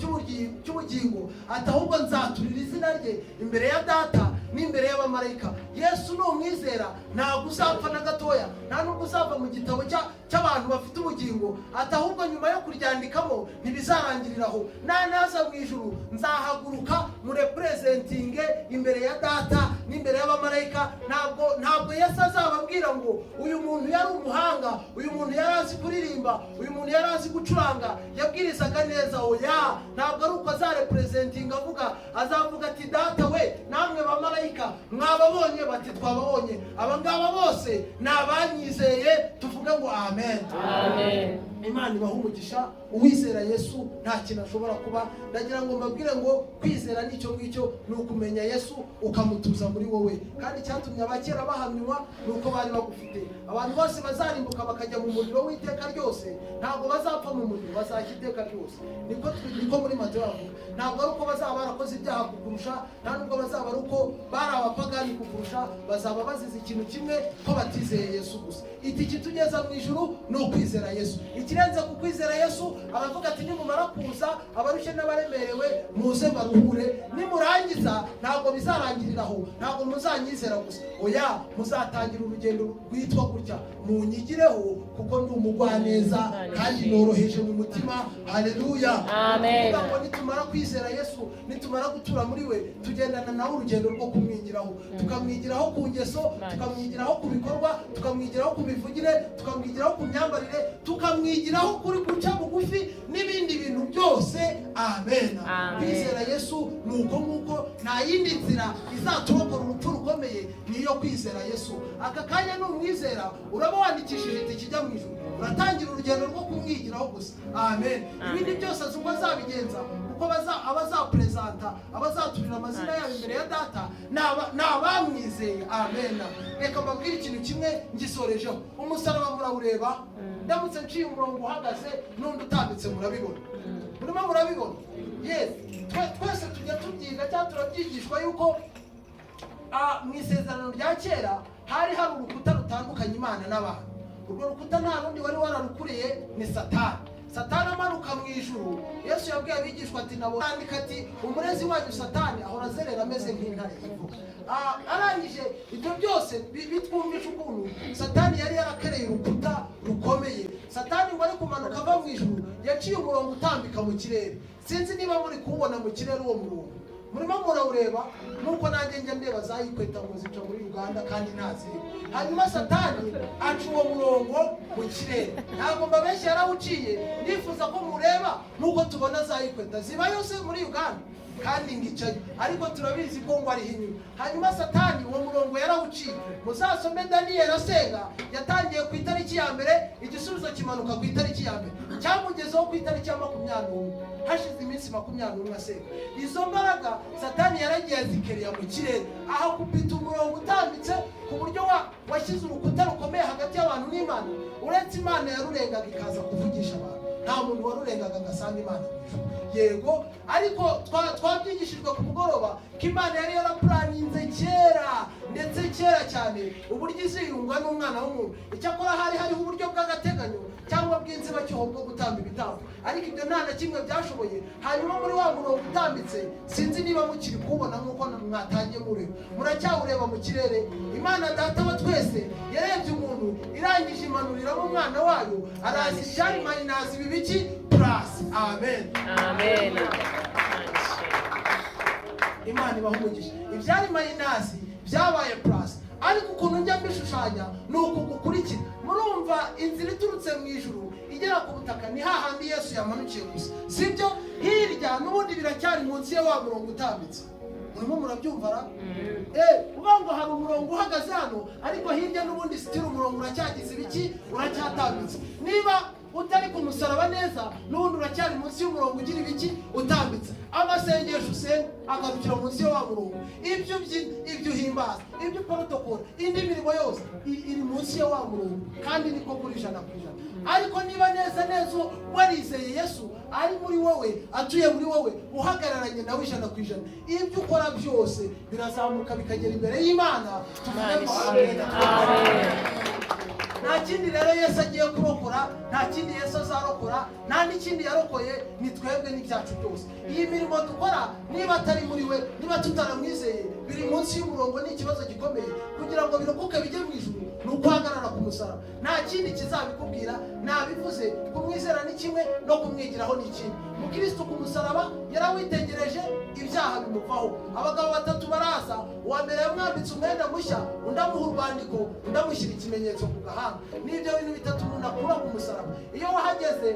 cy'ubugingo," ati, "ahubwo nzaturira izina rye imbere ya Data n'imbere y'abamarayika." Yesu numwizera ntabwo uzapfa na gatoya, nta nubwo uzava mu gitabo cy'abantu bafite ubugingo, ati ahubwo nyuma yo kuryandikamo ntibizarangirira aho. Nanaza mu ijuru nzahaguruka murepresentinge imbere ya Data n'imbere y'abamarayika. Ntabwo Yesu azababwira ngo uyu muntu yari umuhanga, uyu muntu yari azi kuririmba, uyu muntu yari azi gucuranga, yabwirizaga neza. Oya, ntabwo ari uko azarepresentinga avuga. Azavuga ati: "Data we, namwe bamarayika, mwababonye?" Bati: "Twababonye." Aba ngaba bose ni abanyizeye. Tuvuge ngo amen. Amen. Imana ibaha umugisha. Uwizera Yesu nta kintu ashobora kuba. Ndagira ngo mbabwire ngo kwizera n'icyo ngicyo, ni ukumenya Yesu ukamutuza muri wowe. Kandi icyatumye abakera bahamywa ni uko bari bagufite. Abantu bose bazarimbuka bakajya mu muriro w'iteka ryose, ntabwo bazapfa mu muriro, bazashya iteka ryose. Niko muri Mateyo bavuga. Ntabwo ari uko bazaba barakoze ibyaha kukurusha, nta nubwo bazaba ari uko bari abapagani kukurusha. Bazaba bazize ikintu kimwe, ko batizeye Yesu gusa. Itike itugeza mu ijuru ni ukwizera Yesu. Ikirenze ku kwizera Yesu, aravuga ati: "Nimumara kuza, abarushye n'abaremerewe, muze baruhure. Nimurangiza, ntabwo bizarangirira aho, ntabwo muzanyizera gusa, oya, muzatangira urugendo rwitwa gutya: munyigireho, kuko ndi umugwaneza kandi noroheje mu mutima." Haleluya! Amen. Kuvuga ngo nitumara kwizera Yesu, nitumara gutura muri we, tugendana nawe urugendo rwo kumwigiraho, tukamwigiraho ku ngeso, tukamwigiraho ku bikorwa, tukamwigiraho ku mivugire, tukamwigiraho ku myambarire, tukamwigiraho kuri guca bugufi n'ibindi bintu byose. Amen. Amen. Kwizera Yesu ni uko nguko. Nta yindi nzira izaturokora urupfu rukomeye, niyo. yo kwizera Yesu. Aka kanya numwizera uraba wandikishije itike ijya mu ijuru, uratangira urugendo rwo kumwigiraho gusa. Amen. Ibindi byose azi uko azabigenza, kuko abazaperezanta, abazaturira amazina yabo imbere ya Data ni abamwizeye. Amen. Reka mbabwire ikintu kimwe ngisorejeho. Umusaraba murawureba? Ndamutse nciye umurongo uhagaze n'undi utambitse, murabibona? Murimo murabibona? Yes. Twese tujya tubyiga cyangwa turabyigishwa yuko mu isezerano rya kera hari urukuta rutandukanye Imana n'abantu. Urwo rukuta nta rundi wari wararukuriye, ni Satani. Satani amanuka mu ijuru, Yesu yabwiye abigishwa ati nabo andika ati: "Umurezi wanyu Satani ahora azerera ameze nk'intare ivuga." Arangije ibyo byose bitwumvisha ukuntu Satani yari yarakereye urukuta rukomeye. Satani ngo ari kumanuka ava mu ijuru, yaciye umurongo utambika mu kirere. Sinzi niba muri kuwubona mu kirere uwo murongo. Murimo murawureba nuko nanjye njya ndeba za ikweta ngo zica muri Uganda kandi ntaziriho. Hanyuma Satani aca uwo murongo mu kirere, ntabwo mbabeshya, yarawuciye. Ndifuza ko mureba nuko tubona za ikweta ziba yose muri Uganda kandi ngicayo, ariko turabizi ko ngo ariho inyuma. Hanyuma Satani uwo murongo yarawuciye. Muzasome Daniyeli asenga, yatangiye ku itariki ya 1, igisubizo kimanuka ku itariki ya 1, cyamugezeho ku itariki ya 21, hashize iminsi 21 asenga. Izo mbaraga Satani yaragiye azikeriya mu kirere, ahakubita umurongo utambitse ku buryo washyize urukuta rukomeye hagati y'abantu n'Imana. Uretse Imana yarurengaga ikaza kuvugisha abantu, nta muntu warurengaga ngo asange Imana mu ijuru. Yego, ariko twabyigishijwe ku mugoroba ko Imana yari yarapuraninze kera, ndetse kera cyane, uburyo iziyunga n'umwana w'umuntu. Icyakora hari hariho uburyo bw'agateganyo cyangwa bw'inzibacyuho bwo gutamba ibitambo, ariko ibyo nta na kimwe byashoboye. Hanyuma muri wa murongo utambitse, sinzi niba mukiri kuwubona nk'uko mwatangiye mureba, muracyawureba mu kirere. Imana Data wa twese yarebye umuntu, irangije imanuriramo umwana wayo, araza ibyari minus biba iki? Plus. Amen. Amen. Imana ibaha umugisha. Ibyari minus byabaye plus. Ariko ukuntu njya mbishushanya ni uku gukurikira: murumva inzira iturutse mu ijuru igera ku butaka ni hahandi Yesu yamanukiye gusa, sibyo? Hirya n'ubundi biracyari munsi ya wa murongo utambitse. Murimo murabyumva ra? Uvuga ngo hari umurongo uhagaze hano, ariko hirya n'ubundi still umurongo uracyagize ibiki? Uracyatambitse. Niba utari ku musaraba neza, n'ubundi uracyari munsi y'umurongo ugira ibiki? Utambitse. Amasengesho usenga agarukira munsi ya wa murongo. Ibyo ubyina, ibyo uhimbaza, ibyo protocol, indi mirimo yose iri munsi ya wa murongo, kandi niko kuri 100%. Ariko niba neza neza warizeye Yesu, ari muri wowe, atuye muri wowe, uhagararanye nawe 100%, ibyo ukora byose birazamuka bikagera imbere y'Imana. Tuvuge ngo amen. Amen. Nta kindi rero Yesu agiye kurokora, nta kindi Yesu azarokora, nta n'ikindi yarokoye, ni twebwe n'ibyacu byose. Iyi mirimo dukora, niba atari muri we, niba tutaramwizeye, biri munsi y'umurongo, ni ikibazo gikomeye. Kugira ngo birokoke bijye mu ijuru ni ukuhagarara ku musaraba, nta kindi kizabikubwira. Nabivuze, kumwizera ni kimwe no kumwigiraho ni ikindi. Mukristo ku musaraba yarawitegereje, ibyaha bimuvaho. Abagabo batatu baraza: uwa mbere yamwambitse umwenda mushya, undi amuha urwandiko, undi amushyira ikimenyetso ku gahanga. N'ibyo bintu bitatu umuntu akura ku musaraba iyo wahageze.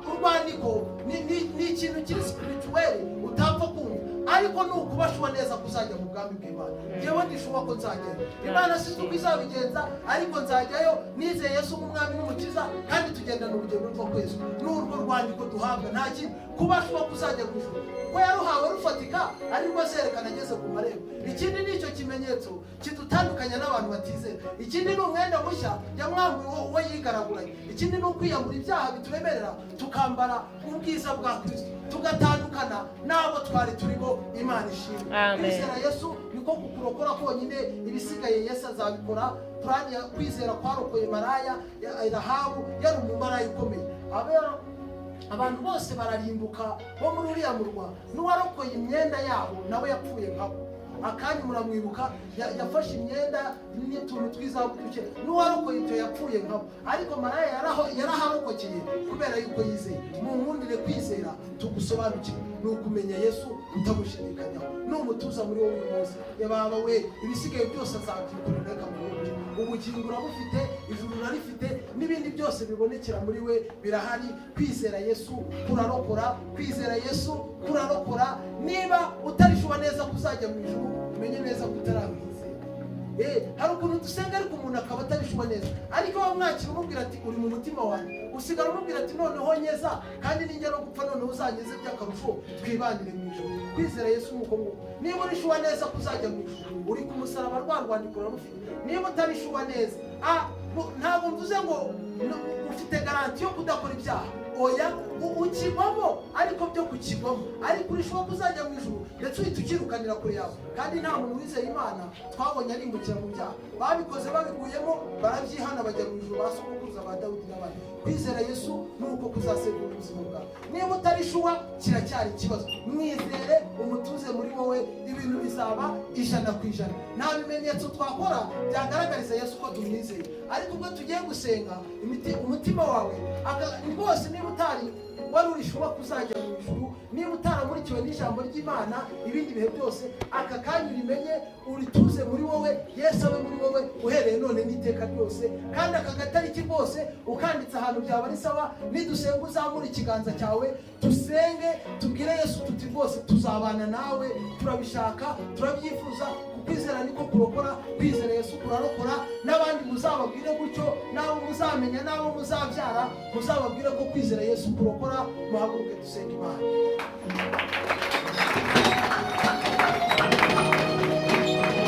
Urwandiko ni ikintu kiri spirituel utapfa kumva, ariko ni ukuba sure neza ko uzajya mu bwami bw'Imana. Njyewe ndi sure ko nzagenda. Imana sinzi uko izabigenza, ariko nzajyayo nizeye Yesu nk'umwami n'umukiza, kandi tugendana urugendo rwo kwezwa n'urwo rwandiko duhabwa. Nta kindi, kuba sure ko uzajya mu ijuru, ko yaruhawe rufatika, arirwo azerekana ageze ku marembo. Ikindi ni icyo kimenyetso kidutandukanya n'abantu batizera. Ikindi ni umwenda mushya yamwambuye uwo yigaraguranye. Ikindi ni ukwiyambura ibyaha bituremerera, tukambara ubwiza bwa Kristo, tugatandukana n'abo twari turimo. Imana ishimwe. Amen. Kwizera Yesu niko kukurokora konyine, ibisigaye Yesu azabikora. Purani ya kwizera kwarokoye maraya ya Rahabu, yari umumaraya ukomeye. Abantu bose bararimbuka bo muri uriya murwa, n'uwarokoye imyenda yabo nawe yapfuye nkabo. Akanya muramwibuka, yafashe imyenda n'utuntu tw'izahabu duke, n'uwarokoye ibyo yapfuye nkabo, ariko maraya yaraharokokeye kubera yuko yizeye. Mu nkundire, kwizera tugusobanukirwe ni ukumenya Yesu utamushidikanyaho. Numutuza muri wowe uyu munsi, yababa we, ibisigaye byose azabyikorera. Reka muhunge, ubugingo urabufite, ijuru urarifite, n'ibindi byose bibonekera muri we birahari. Kwizera Yesu kurarokora, kwizera Yesu kurarokora. Niba utari sure neza ko uzajya mu ijuru, umenye neza ko utaramwizera. Hari ukuntu dusenga ariko umuntu akaba atari sure neza, ariko wamwakira umubwira ati uri mu mutima wanjye, usigara umubwira ati noneho nyeza, kandi ninjya no gupfa noneho uzanyeze by'akarusho, twibanire mu ijuru. Kwizera Yesu ni uko nguko. Niba uri sure neza ko uzajya mu ijuru, uri ku musaraba, rwa rwandiko urarufite. Niba utari sure neza, ntabwo mvuze ngo ufite garantie yo kudakora ibyaha, oya. Ukigwamo, ariko byo kukigwamo, ariko uri sure ko uzajya mu ijuru, ndetse uhita ukirukanira kure yawe. Kandi nta muntu wizeye Imana twabonye arimbukira mu byaha. Babikoze babiguyemo, barabyihana, bajya mu ijuru, ba sogokuruza ba Dawidi n'abandi. Kwizera Yesu ni uko kuzasegura ubuzima bwawe. Niba utari sure, kiracyari ikibazo. Mwizere, umutuze muri wowe, ibintu bizaba 100%. Nta bimenyetso twakora byagaragariza Yesu ko tumwizeye, ariko ubwo tugiye gusenga, umutima wawe rwose, niba utari wari uri sure kuzajya mu ijuru, niba utaramurikiwe n'ijambo ry'Imana ibindi bihe byose, aka kanya urimenye, urituze muri wowe, Yesu abe muri wowe uhereye none n'iteka ryose. Kandi aka gatariki rwose ukanditse ahantu byaba ari sawa. Nidusenga uzamura ikiganza cyawe, dusenge, tubwire Yesu tuti rwose tuzabana nawe, turabishaka, turabyifuza. Kwizera niko kurokora, kwizera Yesu kurarokora. N'abandi muzababwire gutyo, n'abo muzamenya, n'abo muzabyara, muzababwire ko kwizera Yesu kurokora. Muhaguruke dusenga Imana.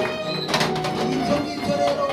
Ibyo ngibyo rero,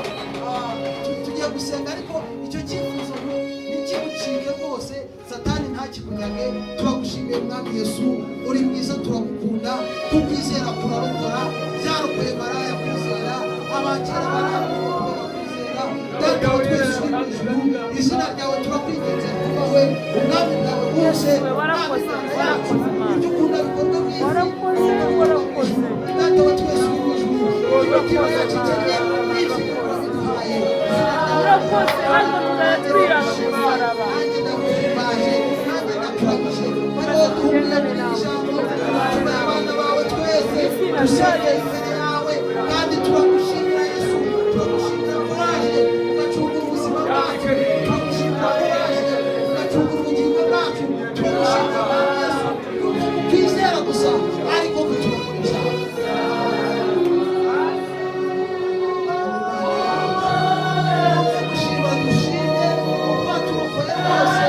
tugiye gusenga, ariko icyo cyifuzo ntikigucike rwose, Satani ntakikunyage. Turagushimiye Mwami Yesu, uri mwiza, turagukunda. Kukwizera kurarokora, byarokoye maraya kwizera, abakera bararokoye kubera kwizera. Data wa twese uri mu ijuru, izina ryawe turakwinginze ryubahwe, ubwami bwawe bwose, Warakoze, Mwami Imana yacu, warakoze, Mana. ibyo ukunda bikorwe mu isi Warakoze, nk'uko bikorwa mu warakoze. ijuru. Data wa twese uri mu ijuru, imitima yacu ikennye n'ibyifuzo urabiduhaye. Izina ryawe Urakoze, hano turatwirana umusaraba. Nanjye ndaguhimbaje, nanjye ndakuramije, bariho duhumure muri iri jambo, tubaye abana bawe twese, dusengeye imbere yawe, kandi turagushimira Yesu, turagushimira ko waje ugacungura ubuzima bwacu, turagushimira ko waje ugacungura ubugingo bwacu, turagushimira Mwami Yesu, yuko kukwizera gusa ariko kuturokora ibyaha. Gushima dushime uko waturokoye rwose,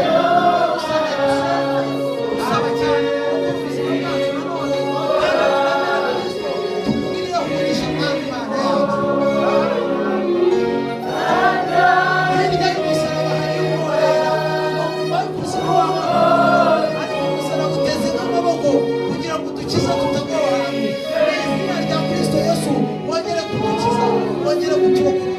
gusaba dusenge, gusaba cyane kuko ubuzima bwacu nanone, kandi twemera Kristo, tukugirireho umugisha Mwami Imana yacu. Hirya y'umusaraba hariyo umworera ngo kuva ikuzimu wawe, ariko umusaraba uteze nk'amaboko kugira ngo udukize tutagwa aho hantu. Mu izina rya Kristo Yesu, wongere kudukiza, wongere kuturokora.